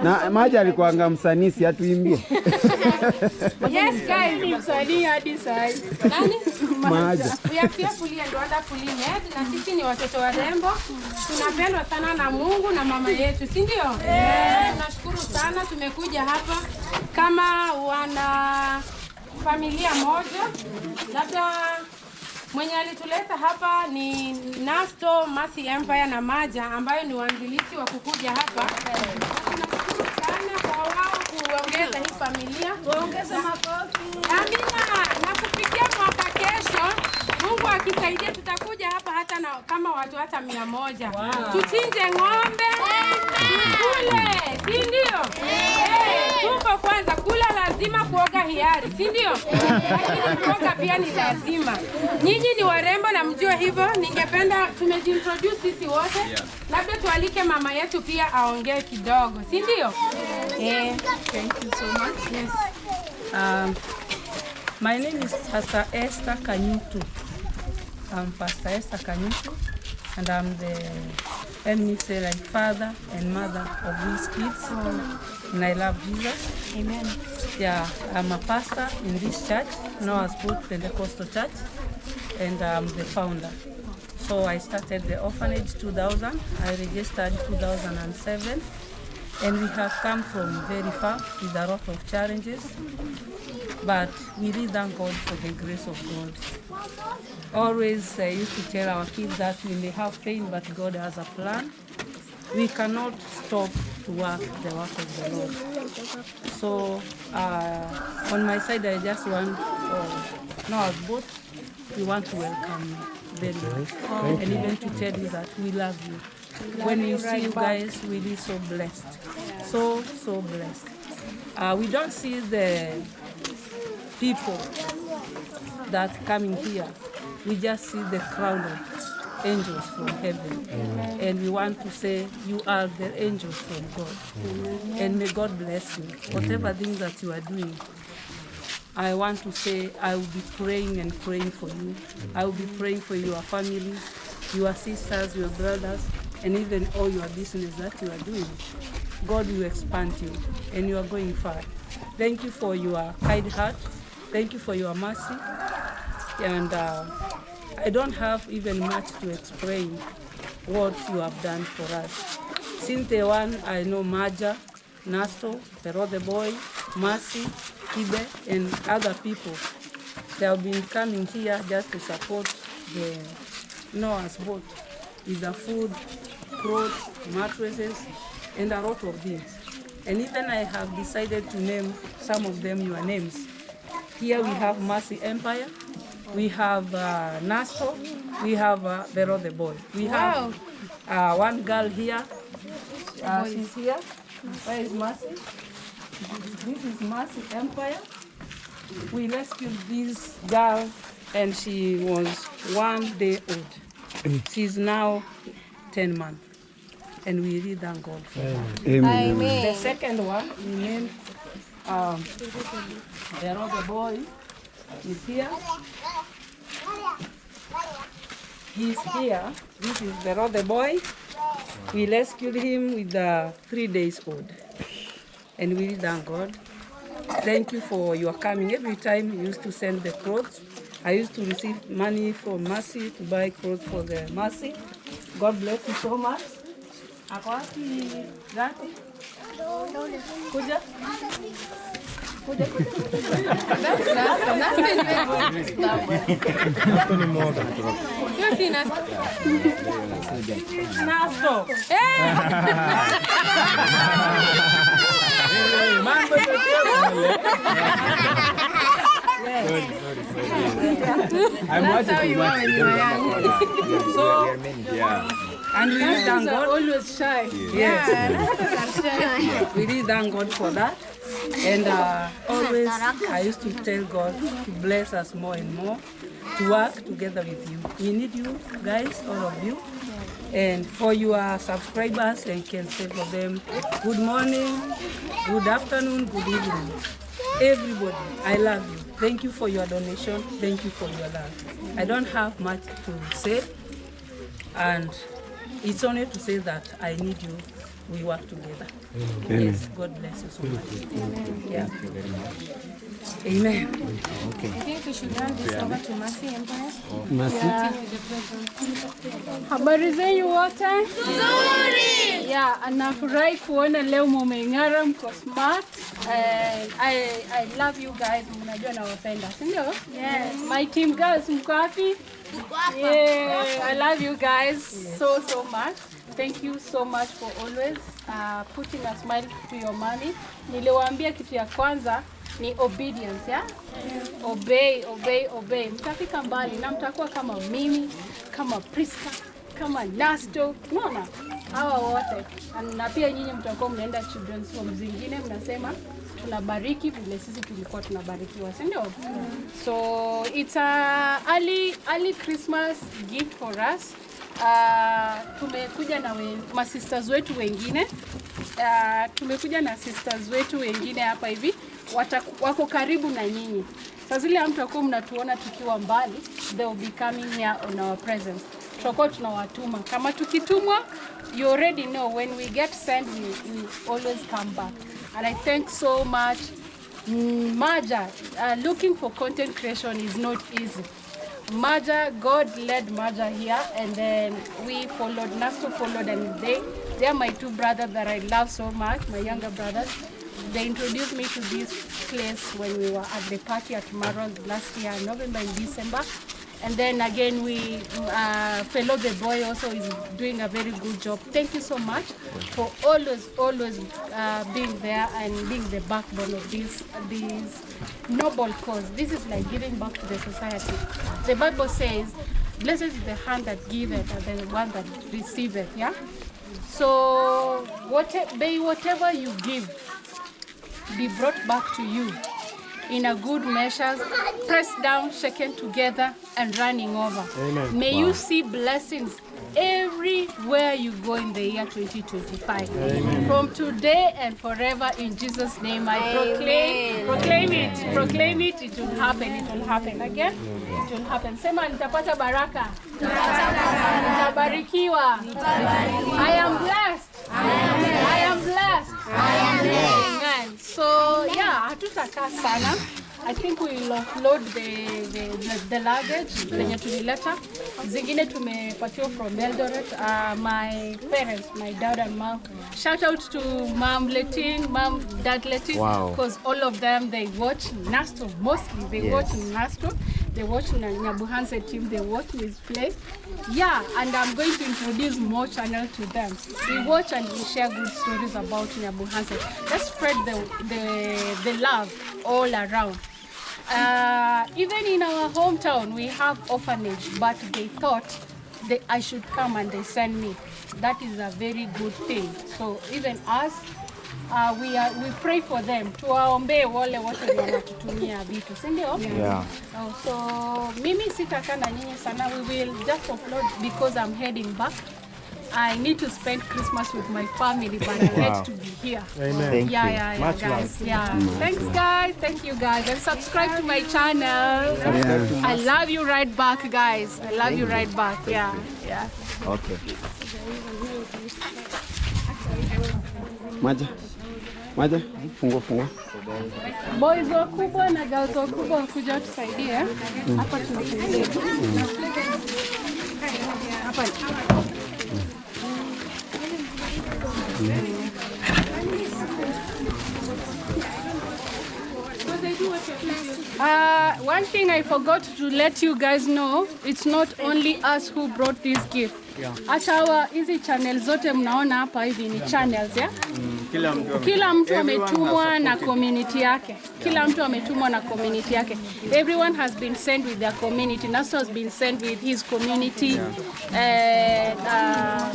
Speaker 4: Na Maja alikuanga msanii, si atuimbie.
Speaker 7: Yes, guys.
Speaker 2: Msanii hadi sai.
Speaker 7: Nani?
Speaker 4: Maja.
Speaker 7: We are fearfully and wonderfully made, na sisi ni watoto warembo, tunapendwa sana na Mungu na mama yetu, si ndio? Yeah. Tunashukuru sana, tumekuja hapa kama wana familia moja. Labda mwenye alituleta hapa ni Nasto, Mercy Empire na Maja ambayo ni waanzilishi wa kukuja hapa. Tunashukuru sana kwa wao kuongeza hii familia.
Speaker 3: Waongeze makofi.
Speaker 7: Amina. Na kufikia mwaka kesho, Mungu akisaidia, tutakuja hapa hata na, kama watu hata 100.
Speaker 3: Wow.
Speaker 7: Tuchinje ng'ombe, tukule, si ndio? Tumbo kwanza, kula lazima, kuoga hiari, si ndio? Lakini kuoga pia ni lazima. Nyinyi ni warembo na mjue hivyo. Ningependa tumejiintroduce sisi wote, labda tualike mama yetu pia aongee kidogo, si ndio?
Speaker 15: Thank you so much.
Speaker 7: Yes.
Speaker 15: My name is Pastor Esther Kanyutu. I'm Pastor Esther Kanyutu, and I'm the, let me say, like father and mother of these kids. And I love Jesus.
Speaker 7: Amen.
Speaker 15: Yeah, I'm a pastor in this church, Noah's Boat Pentecostal Church, and I'm the founder. So I started the orphanage 2000. I registered 2007, and we have come from very far with a lot of challenges, but we really thank God for the grace of God. Always I used to tell our kids that we may have pain, but God has a plan. We cannot stop to work the work of the Lord. So on my side, I just want, Noah's Boat, we want to welcome you very much.
Speaker 4: Thank
Speaker 15: And
Speaker 4: you.
Speaker 15: even to tell you that we love you.
Speaker 7: Love
Speaker 15: When
Speaker 7: you
Speaker 15: we see
Speaker 7: right
Speaker 15: you
Speaker 7: back.
Speaker 15: guys, we be so blessed. So, so blessed. We don't see the people that coming here. We just see the crowd of angels from heaven.
Speaker 4: Amen.
Speaker 15: And we want to say you are the angels from God.
Speaker 4: Amen.
Speaker 15: And may God bless you. Whatever thing that you are doing, I want to say I will be praying and praying for you. I will be praying for your families, your sisters, your brothers, and even all your business that you are doing. God will expand you, and you are going far. Thank you for your kind heart. Thank you for your mercy. And I don't have even much to explain what you have done for us. Since day one, I know Maja, Nasto, Pero the boy, Mercy, Kibe, and other people. They have been coming here just to support the Noah's Boat with the food, clothes, mattresses, and a lot of things. And even I have decided to name some of them your names. Here we have Mercy Empire, we have Nasto, we have Vero the boy. We have one girl here. She's here. Where is Mercy? This is Mercy Empire. We rescued this girl and she was 1 day old. She's now 10 months. And we really thank God for that.
Speaker 4: Amen. Amen.
Speaker 15: The second one, we named Vero the boy is here. He's here. This is Vero the boy. We rescued him with 3 days old. And we thank God. Thank you for your coming. Every time you used to send the clothes, I used to receive money from Mercy to buy clothes for the Mercy. God bless you so much. Ako wapi Gati? Kuja? Kuja, kuja, kuja.
Speaker 12: Nasto ni mwoga.
Speaker 15: Nasto. Sorry. I'm
Speaker 7: That's
Speaker 15: watching
Speaker 7: how
Speaker 15: too
Speaker 7: you are
Speaker 15: much.
Speaker 7: when you are young.
Speaker 15: So, yeah. And we really thank
Speaker 7: are
Speaker 15: God.
Speaker 7: always shy.
Speaker 15: Yes. We really thank God for that. And always I used to tell God to bless us more and more, to work together with you. We need you guys, all of you. And for your subscribers, I can say for them, good morning, good afternoon, good evening. Everybody, I love you. Thank you for your donation. Thank you for your love. I don't have much to say, and it's only to say that I need you. We work together.
Speaker 1: Amen.
Speaker 15: Yes, God bless you so much. Yeah. Amen.
Speaker 1: Okay.
Speaker 2: I think we should hand this over to Mercy Empire.
Speaker 1: Mercy.
Speaker 2: Yeah.
Speaker 7: Habari zenyu wote?
Speaker 14: Nzuri.
Speaker 7: Yeah, nafurahi kuona leo mumeng'ara, mko smart. And I love you guys, mnajua nawapenda, si ndio?
Speaker 14: Yes.
Speaker 7: My team girls, mko wapi? Yeah, I love you guys so so much. Thank you so much for always putting a smile to your mommy. Niliwaambia kitu ya kwanza ni obedience, yeah? Obey, obey, obey. Mtafika mbali na mtakuwa kama mimi, kama Priska, kama Nasto, unaona? Hawa wote. Na pia nyinyi mtakuwa mnaenda children's home zingine mnasema tunabariki vile sisi tulikuwa tunabarikiwa, si ndio? So it's a early Christmas gift for us. Tumekuja na masisters wetu wengine. Tumekuja na sisters wetu wengine hapa hivi, wako karibu na nyinyi. Sasa zile mtakuwa mnatuona tukiwa mbali, they will be coming here on our presence. Tutakuwa tunawatuma. Kama tukitumwa, you already know when we get sent, we always come back. And I thank so much Maja. Looking for content creation is not easy. Maja, God led Maja here, and then we followed, Nasto followed, and they are my two brothers that I love so much, my younger brothers. They introduced me to this place when we were at the party at Maron last year, November and December. And then again, we, fellow the boy also is doing a very good job. Thank you so much for always, always being there and being the backbone of this noble cause. This is like giving back to the society. The Bible says, blessed is the hand that giveth and the one that receiveth, yeah? So whatever you give, be brought back to you in a good measure, pressed down, shaken together, and running over.
Speaker 1: Amen.
Speaker 7: May
Speaker 1: Wow.
Speaker 7: you see blessings everywhere you go in the year 2025.
Speaker 1: Amen.
Speaker 7: From today and forever, in Jesus' name, I proclaim it, it will happen, it will happen again, it will happen. Sema, nitapata baraka. Nitabarikiwa. I am blessed. I am blessed. I am blessed. Amen. So yeah, hatutakaa sana. I think we will offload the luggage zenye tulileta. Zingine tumepatiwa from Eldoret. My parents, my dad and mom. Shout out to Mom Letin, Mom, Dad Letin.
Speaker 1: Wow.
Speaker 7: Because all of them, they watch Nasto mostly. They
Speaker 1: Yes.
Speaker 7: watch Nasto. They watch Nyabuhanse team. They watch this place. Yeah, and I'm going to introduce more channel to them. We watch and we share good stories about Nyabuhanse. Let's spread the love all around. Even in our hometown, we have orphanage, but they thought I should come and they send me. That is a very good thing. So even us, we pray for them. Tuwaombee wale wote wanatutumia vitu, si ndio?
Speaker 1: Yeah.
Speaker 7: Oh, so mimi sitakaa na nyinyi sana. We will just upload because I'm heading back. I need to spend Christmas with my family, but I
Speaker 1: Wow.
Speaker 7: had to be here.
Speaker 1: Amen. Thank
Speaker 7: yeah,
Speaker 1: you.
Speaker 7: Yeah,
Speaker 1: Much
Speaker 7: guys.
Speaker 1: love.
Speaker 7: Yeah.
Speaker 1: Mm.
Speaker 7: Thanks, guys. Thank you, guys. And subscribe to my channel.
Speaker 1: Yeah.
Speaker 7: I love you right back, guys. I love
Speaker 1: Thank
Speaker 7: you
Speaker 1: you.
Speaker 7: right back. Yeah. Yeah.
Speaker 1: Okay. Maja. Maja, fungua fungua.
Speaker 7: Boys wakubwa na girls wakubwa wakuja tusaidie. Hapa tunafungulia. Hapa. One thing I forgot to let you guys know, it's not only us who brought this gift.
Speaker 1: Yeah.
Speaker 7: Hata hawa hizi channel zote mnaona hapa hivi ni channels, yeah? Kila mtu ametumwa na community yake. Kila mtu ametumwa na community yake. Everyone has been sent with their community. Naso has been sent with his community.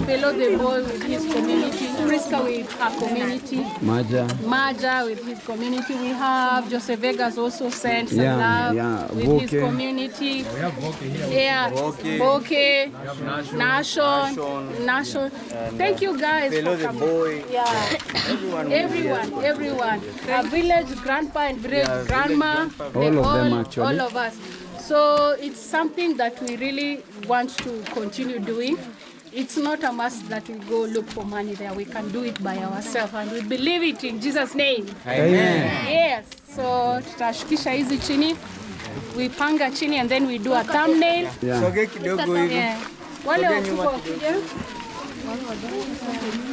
Speaker 7: Fellow the boy with his community. Priska with her community. Maja with his community. We have Joseph Vegas also sent some love with his community.
Speaker 9: We have Boke here.
Speaker 7: Yeah, Boke, Nashon. Thank you guys.
Speaker 1: Fellow the boy.
Speaker 7: Yeah. Everyone. Our village grandpa and village grandma.
Speaker 4: All of them actually.
Speaker 7: All of us. So it's something that we really want to continue doing. It's not a must that we go look for money there. We can do it by ourselves, and we believe it in Jesus' name.
Speaker 4: Amen.
Speaker 7: Yes. So tutashikisha hizi chini. We panga chini and then we do a thumbnail.
Speaker 4: Yeah.
Speaker 1: Soge kidogo hivi.
Speaker 7: Wale wakubwa wakija.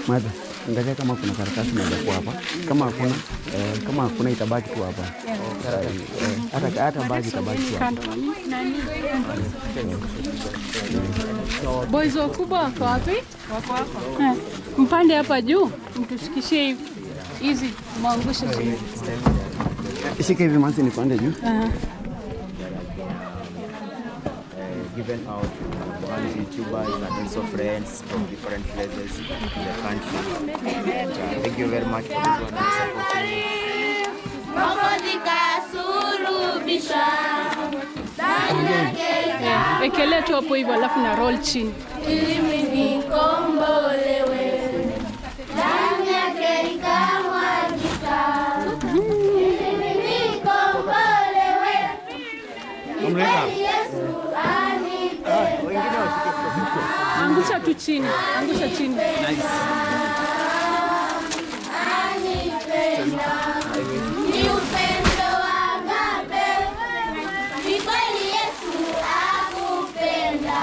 Speaker 1: Mother, angalia kama kuna karatasi inaweza kuwa hapa. Kama hakuna itabaki tu hapa. Hata bagi itabaki tu hapa.
Speaker 7: Boys wakubwa wako wapi? Wako hapa. Mpande hapa juu, mtushikishie hizi mwangushe chini.
Speaker 1: Shika hivi manzi nipande juu.
Speaker 13: Given out to YouTubers and also friends from different places in the country. And, thank you very much for this one supporting.
Speaker 7: Ekelea tu hapo hivyo alafu na roll chini.
Speaker 14: Ili nikombolewe. Damu yake ikamwagika. Ili nikombolewe. Yesu anipenda.
Speaker 7: Angusha tu chini, angusha chini.
Speaker 1: Nice.
Speaker 14: Anipenda. Ni upendo agape. Ni kweli Yesu akupenda.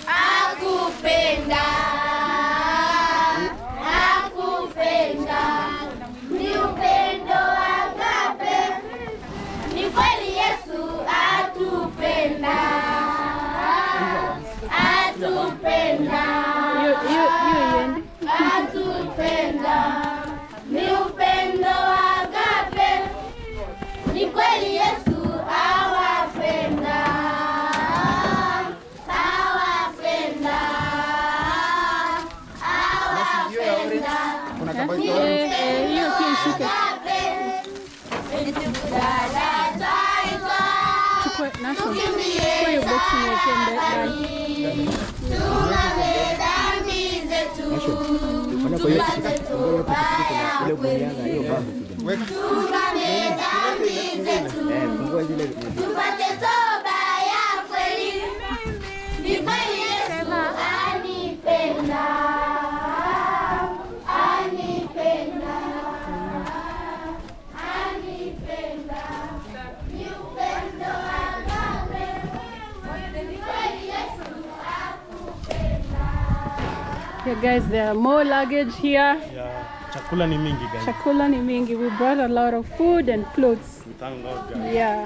Speaker 14: Akupenda. Akupenda. Ni upendo agape. Ni kweli Yesu atupenda. Atupenda.
Speaker 7: Hiyo iende.
Speaker 14: Atupenda. Ni upendo agape. Ni kweli Yesu awapenda. Awapenda. Awapenda.
Speaker 7: Hiyo pia ishuke. Chukua Nashon. Chukua hiyo box niweke ndani.
Speaker 14: Tupate toba ya kweli. Ni kweli Yesu anipenda. Anipenda. Anipenda. Ni upendo agape. Ni kweli Yesu akupenda.
Speaker 7: Yeah, guys, there are more luggage here.
Speaker 16: Yeah, chakula ni mingi, guys.
Speaker 7: Chakula ni mingi. We brought a lot of food and clothes.
Speaker 16: We thank God, guys.
Speaker 7: Yeah.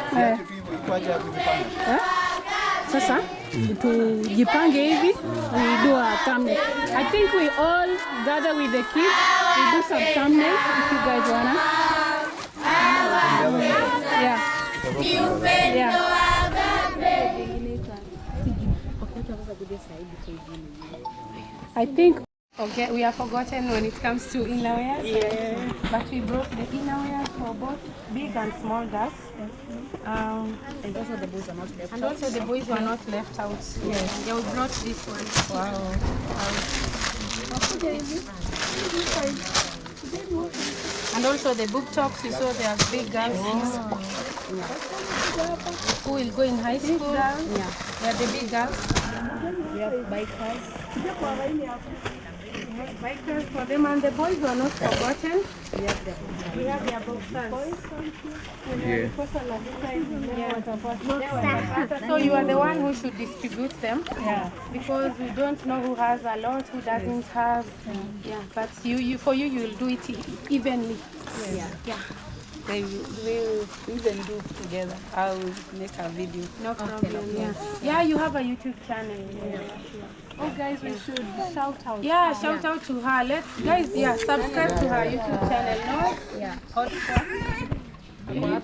Speaker 7: Yeah. Sasa tujipange hivi, we do a thumbnail. I think we all gather with the kids. We do some thumbnail if you guys wanna. Yeah. Yeah. I think okay, we are forgotten when it comes to innerwear. Yeah. But we brought the innerwear for both big and small girls.
Speaker 11: And also the boys are not left
Speaker 7: and
Speaker 11: out.
Speaker 7: Also the boys were not left out. Yes. Yeah, we brought this one.
Speaker 11: Wow.
Speaker 7: And also the book talks, you saw there are big girls who will go in high school. Yeah. They are the big girls.
Speaker 11: We have bikers.
Speaker 7: We have bikers for them, and the boys were not forgotten. We have their boxers.
Speaker 1: Yeah.
Speaker 7: So you are the one who should distribute them. Yeah. Because we don't know who has a lot, who doesn't have. Yeah. But you for you, you will do it evenly.
Speaker 15: Yeah.
Speaker 2: Yeah.
Speaker 15: They will even do together. I will make a video.
Speaker 2: No problem. Yeah. Yeah, you have a YouTube channel. Yeah.
Speaker 7: Oh, guys, we should shout out.
Speaker 2: Yeah, shout out to her. Let's, guys, yeah, subscribe to her YouTube channel. No?
Speaker 5: Yeah.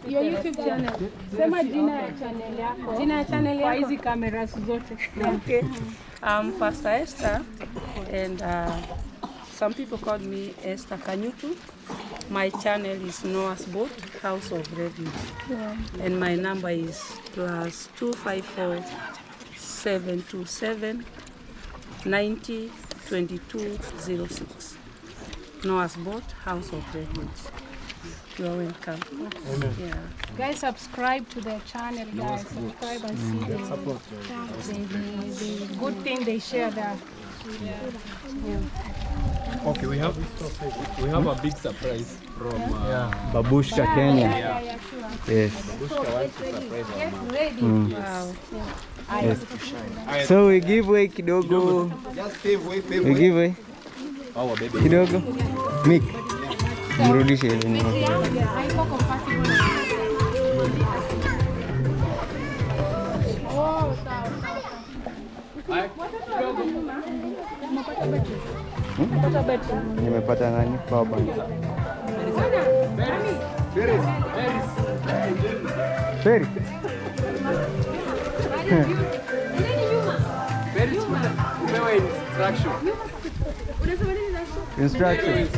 Speaker 2: Your YouTube channel. Sema jina ya channel yako. Jina ya channel
Speaker 7: Kwa
Speaker 2: yako.
Speaker 7: hizi cameras zote.
Speaker 15: Okay. I'm Pastor Esther, and some people call me Esther Kanyutu. My channel is Noah's Boat, House of Refuge.
Speaker 2: Yeah.
Speaker 15: And my number is +254 727 90 22 06. Noah's Boat, House of Refuge. You are welcome.
Speaker 16: Amen.
Speaker 15: Yeah.
Speaker 7: Guys, subscribe to their channel, guys. Subscribe and see the good thing they share there. Yeah.
Speaker 9: Okay, we have a big surprise from
Speaker 1: Babushka Kenya.
Speaker 9: Yeah.
Speaker 1: Yes.
Speaker 9: Babushka wants to surprise our mom.
Speaker 2: Ready.
Speaker 1: Mm.
Speaker 2: Wow.
Speaker 1: Yes. So we give way kidogo.
Speaker 4: Just pave way, pave
Speaker 1: We
Speaker 4: way.
Speaker 1: give way
Speaker 9: Our baby.
Speaker 1: kidogo. Mick. Mrudishe hivi nyuma.
Speaker 2: Haiko compatible. Oh, sawa sawa.
Speaker 1: Nimepata nani? Power bank. Ferry.
Speaker 9: Upewe instruction.
Speaker 1: Instruction.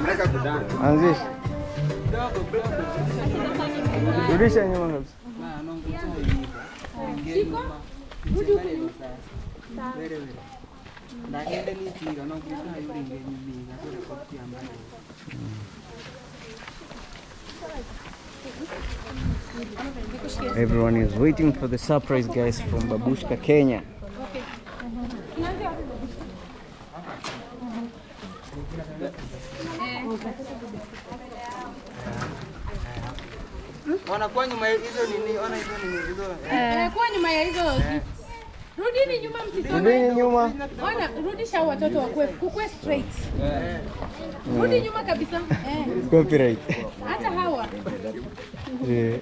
Speaker 4: Nataka kudance.
Speaker 1: Anzisha. Rudisha nyuma kabisa. Everyone is waiting for the surprise, guys, from Babushka Kenya.
Speaker 8: Wanakuwa nyuma ya hizo nini? Ona hizo nini hizo.
Speaker 2: Kuwa nyuma ya hizo gifts. Rudini nyuma msisome.
Speaker 1: Rudini nyuma.
Speaker 2: Ona, rudisha watoto wakue kukue straight. Rudi nyuma kabisa.
Speaker 1: Copyright.
Speaker 2: Hata hawa.
Speaker 1: Yeah.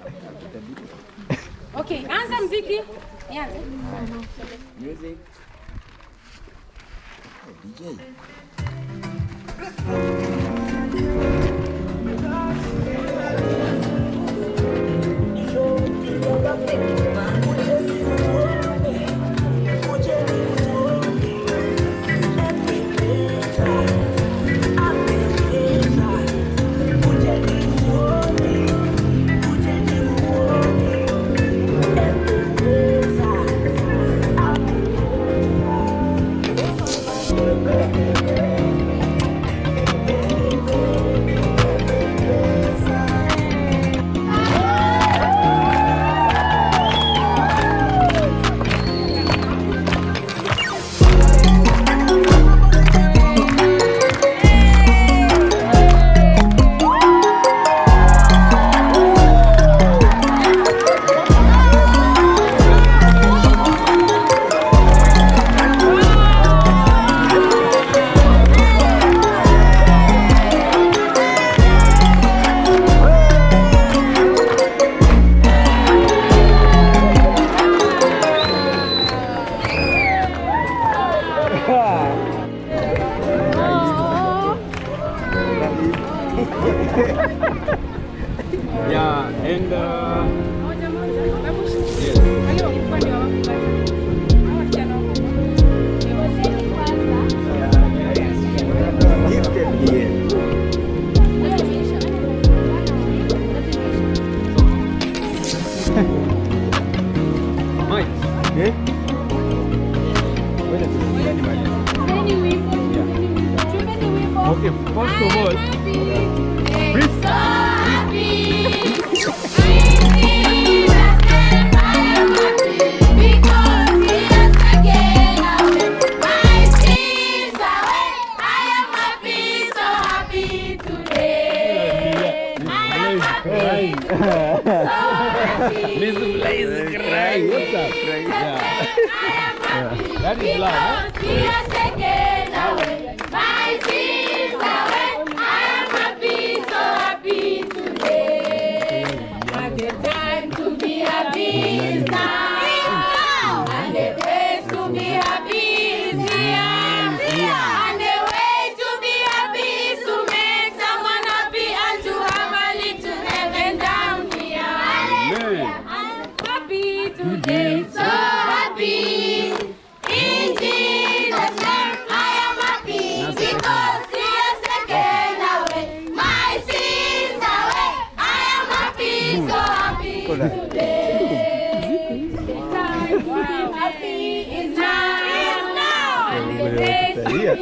Speaker 2: Okay, anza mziki. Nianze.
Speaker 13: Music. DJ.
Speaker 9: Yeah, and yes.
Speaker 1: Gifted here.
Speaker 9: Mike.
Speaker 1: Eh?
Speaker 9: Okay, first of all, please. Miss Blaze cry. What's up? Yeah. That is love. Huh?
Speaker 14: My sister, I am happy, so
Speaker 1: Nitalia.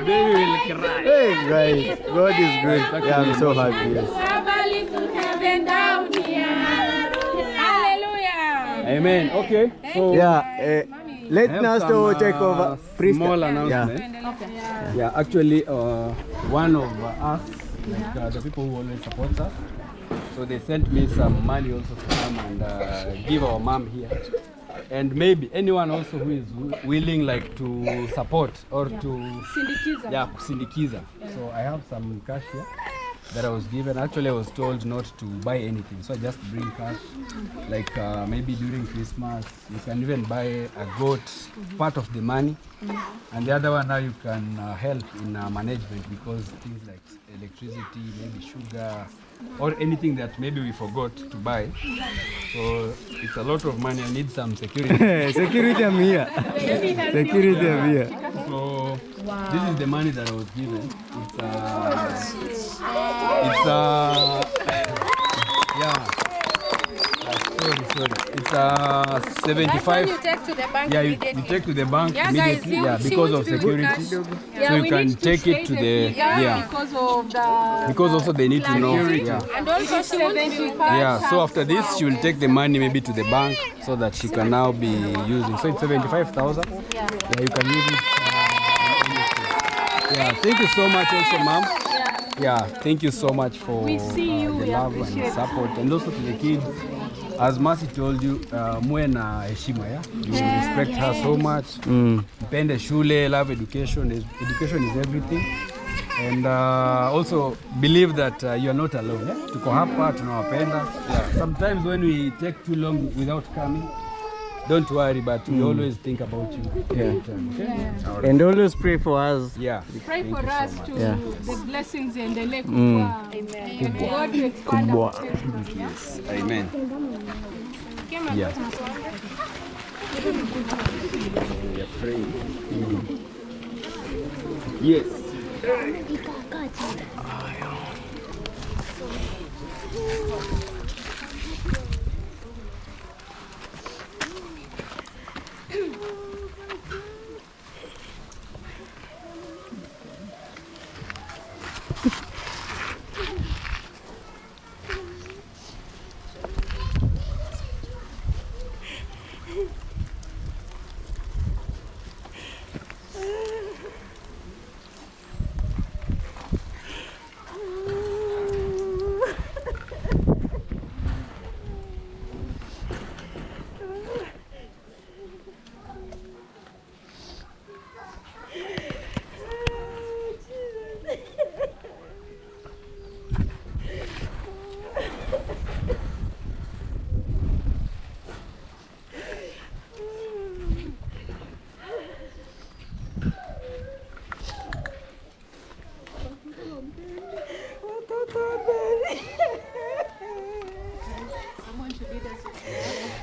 Speaker 9: Baby will cry.
Speaker 1: Hey guys, God is good. Yeah, I'm so happy. Yes.
Speaker 2: Hallelujah.
Speaker 9: Amen. Okay. So
Speaker 1: yeah, let Nasto take over.
Speaker 9: Small announcement.
Speaker 1: Yeah.
Speaker 2: Okay.
Speaker 9: Yeah, actually, one of us, like the people who always support us, so they sent me some money also to come and give our mom here. And maybe anyone also who is willing like to support or to
Speaker 7: Sindikiza.
Speaker 9: Yeah, kusindikiza. So I have some cash here that I was given. Actually, I was told not to buy anything, so I just bring cash. Like maybe during Christmas, you can even buy a goat, part of the money, and the other one now you can help in management, because things like electricity, maybe sugar, or anything that maybe we forgot to buy. So it's a lot of money. I need some security.
Speaker 1: Security, I'm here. Security, I'm here.
Speaker 9: So this is the money that I was given. It's yeah. Sorry. It's 75.
Speaker 2: That's when you take to the bank.
Speaker 9: Yeah, you take to the bank immediately.
Speaker 2: Guys,
Speaker 9: yeah, because of security.
Speaker 7: Yeah,
Speaker 9: so you can take it to the
Speaker 7: because of the
Speaker 9: because also they need to know. Yeah.
Speaker 2: And also she won't be
Speaker 9: Yeah. So after this, she will take the money maybe to the bank so that she can now be using. So it's 75,000. Yeah. Yeah, you can use it. Yeah. Thank you so much, also, ma'am. Yeah, thank you so much for the love and support, and also to the kids. As Mercy told you, muwe na heshima, yeah? You respect her so much. Mpende shule, love education. Education is everything. And also believe that you are not alone. Yeah? Tuko hapa, tunawapenda. Yeah. Sometimes when we take too long without coming, don't worry, but we always think about you.
Speaker 1: Yeah.
Speaker 9: Time, okay? Yeah. Right.
Speaker 1: And always pray for us.
Speaker 9: Yeah.
Speaker 7: Pray for us to the blessings and the lake. Amen. God to expand our territory.
Speaker 9: Yes. Amen. Yeah. We are praying. Yes.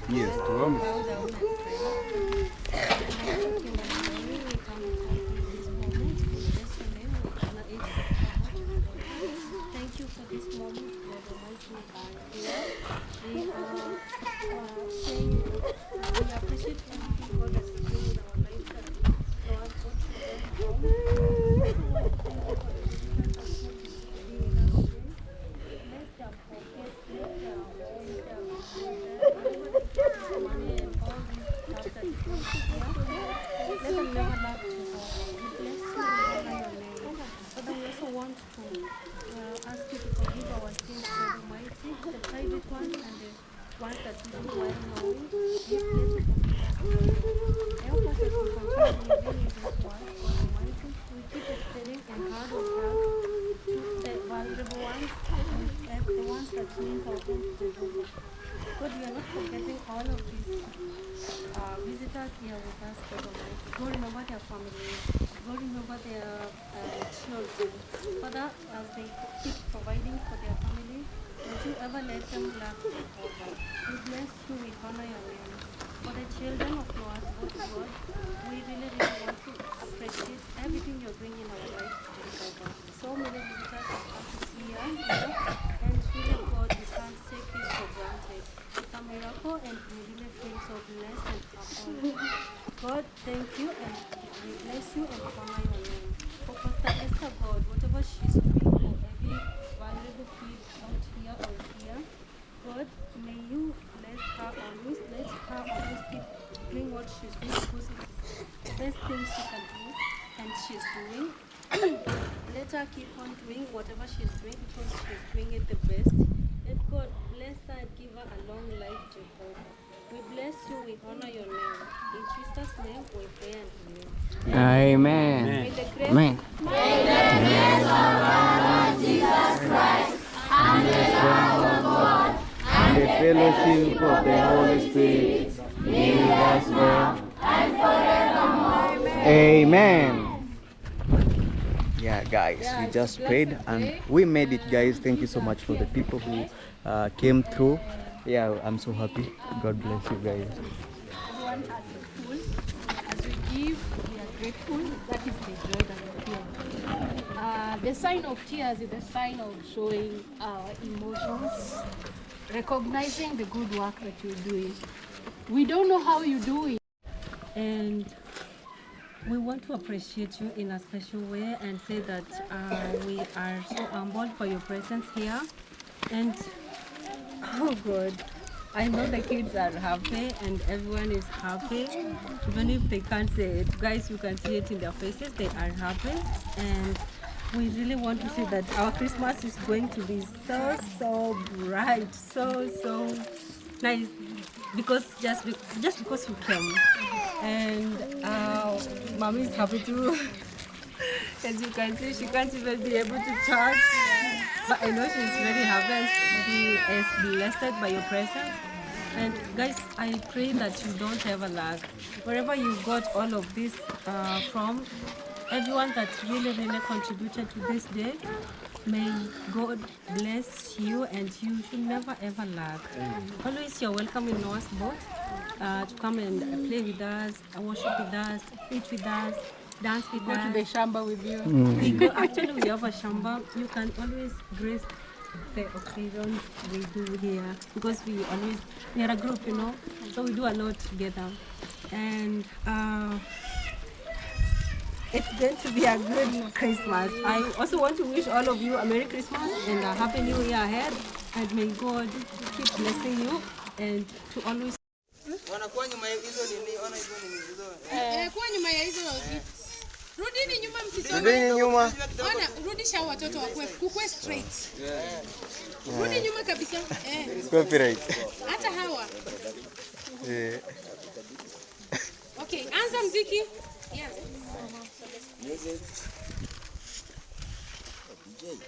Speaker 9: Yes, tuombe.
Speaker 17: Thank you for this moment, Lord Almighty. We are saying we appreciate everything God has done in our lives and Lord, what you have done. Bless their pockets, bless their homes, their money and all these stuff that you put here. Let them never lack to God. We bless you and honor your name. Father, we also want to ask you to forgive our sins, God Almighty, the private ones and the ones that we do well knowing. Please let us forgive us. Help us as we continue living in this world, God Almighty. We keep extending a hand of help to the vulnerable ones and the ones that need our help, Jehovah. God, we are not forgetting all of these visitors here with us, God Almighty. God, remember their families. God, remember their children. Father, as they keep providing for their family, don't you ever let them lack, Jehovah. We bless you, we honor your name. For the children of Noah's boat, God, we really, really want to appreciate everything you're doing in our lives, Jehovah. So many visitors have come to see us here, and really, God, we can't take this for granted. It's a miracle, and we really feel so blessed and humbled. God, thank you, and we bless you and honor your name. For Pastor Esther, God, whatever she's doing for every vulnerable kid out here or here, God, may you bless her always. Let her always keep doing what she's doing, because it's the best thing she can do and she's doing. Let her keep on doing whatever she's doing, because she's doing it the best. Let God bless her and give her a long life, Jehovah. We bless you, we honor your name. In Jesus' name we pray and believe.
Speaker 8: Amen.
Speaker 17: May the grace,
Speaker 8: Amen.
Speaker 14: May the grace of our Lord Jesus Christ and the love of God
Speaker 1: and the fellowship of the Holy Spirit be with us now
Speaker 14: and forevermore.
Speaker 1: Amen. Yeah, guys, we just prayed and we made it, guys. Thank you so much for the people who came through. Yeah, I'm so happy. God bless you guys.
Speaker 7: Everyone has a full. As we give, we are grateful. That is the joy that we feel. The sign of tears is the sign of showing our emotions, recognizing the good work that you're doing. We don't know how you do it.
Speaker 17: And we want to appreciate you in a special way and say that we are so humbled for your presence here. And oh God, I know the kids are happy and everyone is happy, even if they can't say it. Guys, you can see it in their faces, they are happy. And we really want to say that our Christmas is going to be so, so bright, so, so nice, because just because you came. And mommy is happy too. As you can see, she can't even be able to talk. But I know she's very happy and she is blessed by your presence. And guys, I pray that you don't ever lack. Wherever you got all of this from, everyone that really, really contributed to this day, may God bless you and you should never ever lack. Always you're welcome in Noah's boat to come and play with us, worship with us, eat with us, dance with us.
Speaker 7: Go to the shamba with you.
Speaker 17: We go, actually, we have a shamba. You can always grace the occasions we do here, because we are a group, you know, so we do a lot together. And it's going to be a good Christmas. I also want to wish all of you a Merry Christmas and a Happy New Year ahead. And may God keep blessing you and to always.
Speaker 8: Wanakuwa nyuma hizo nini? Ona hizo nini hizo.
Speaker 7: Kuwa nyuma ya hizo gifts. Rudini nyuma msisonge.
Speaker 1: Rudini nyuma.
Speaker 7: Ona, rudisha watoto wakue kukue straight. Rudi nyuma kabisa.
Speaker 1: Copyright.
Speaker 7: Hata hawa. Okay, anza mziki. Yeah.
Speaker 13: Music. DJ.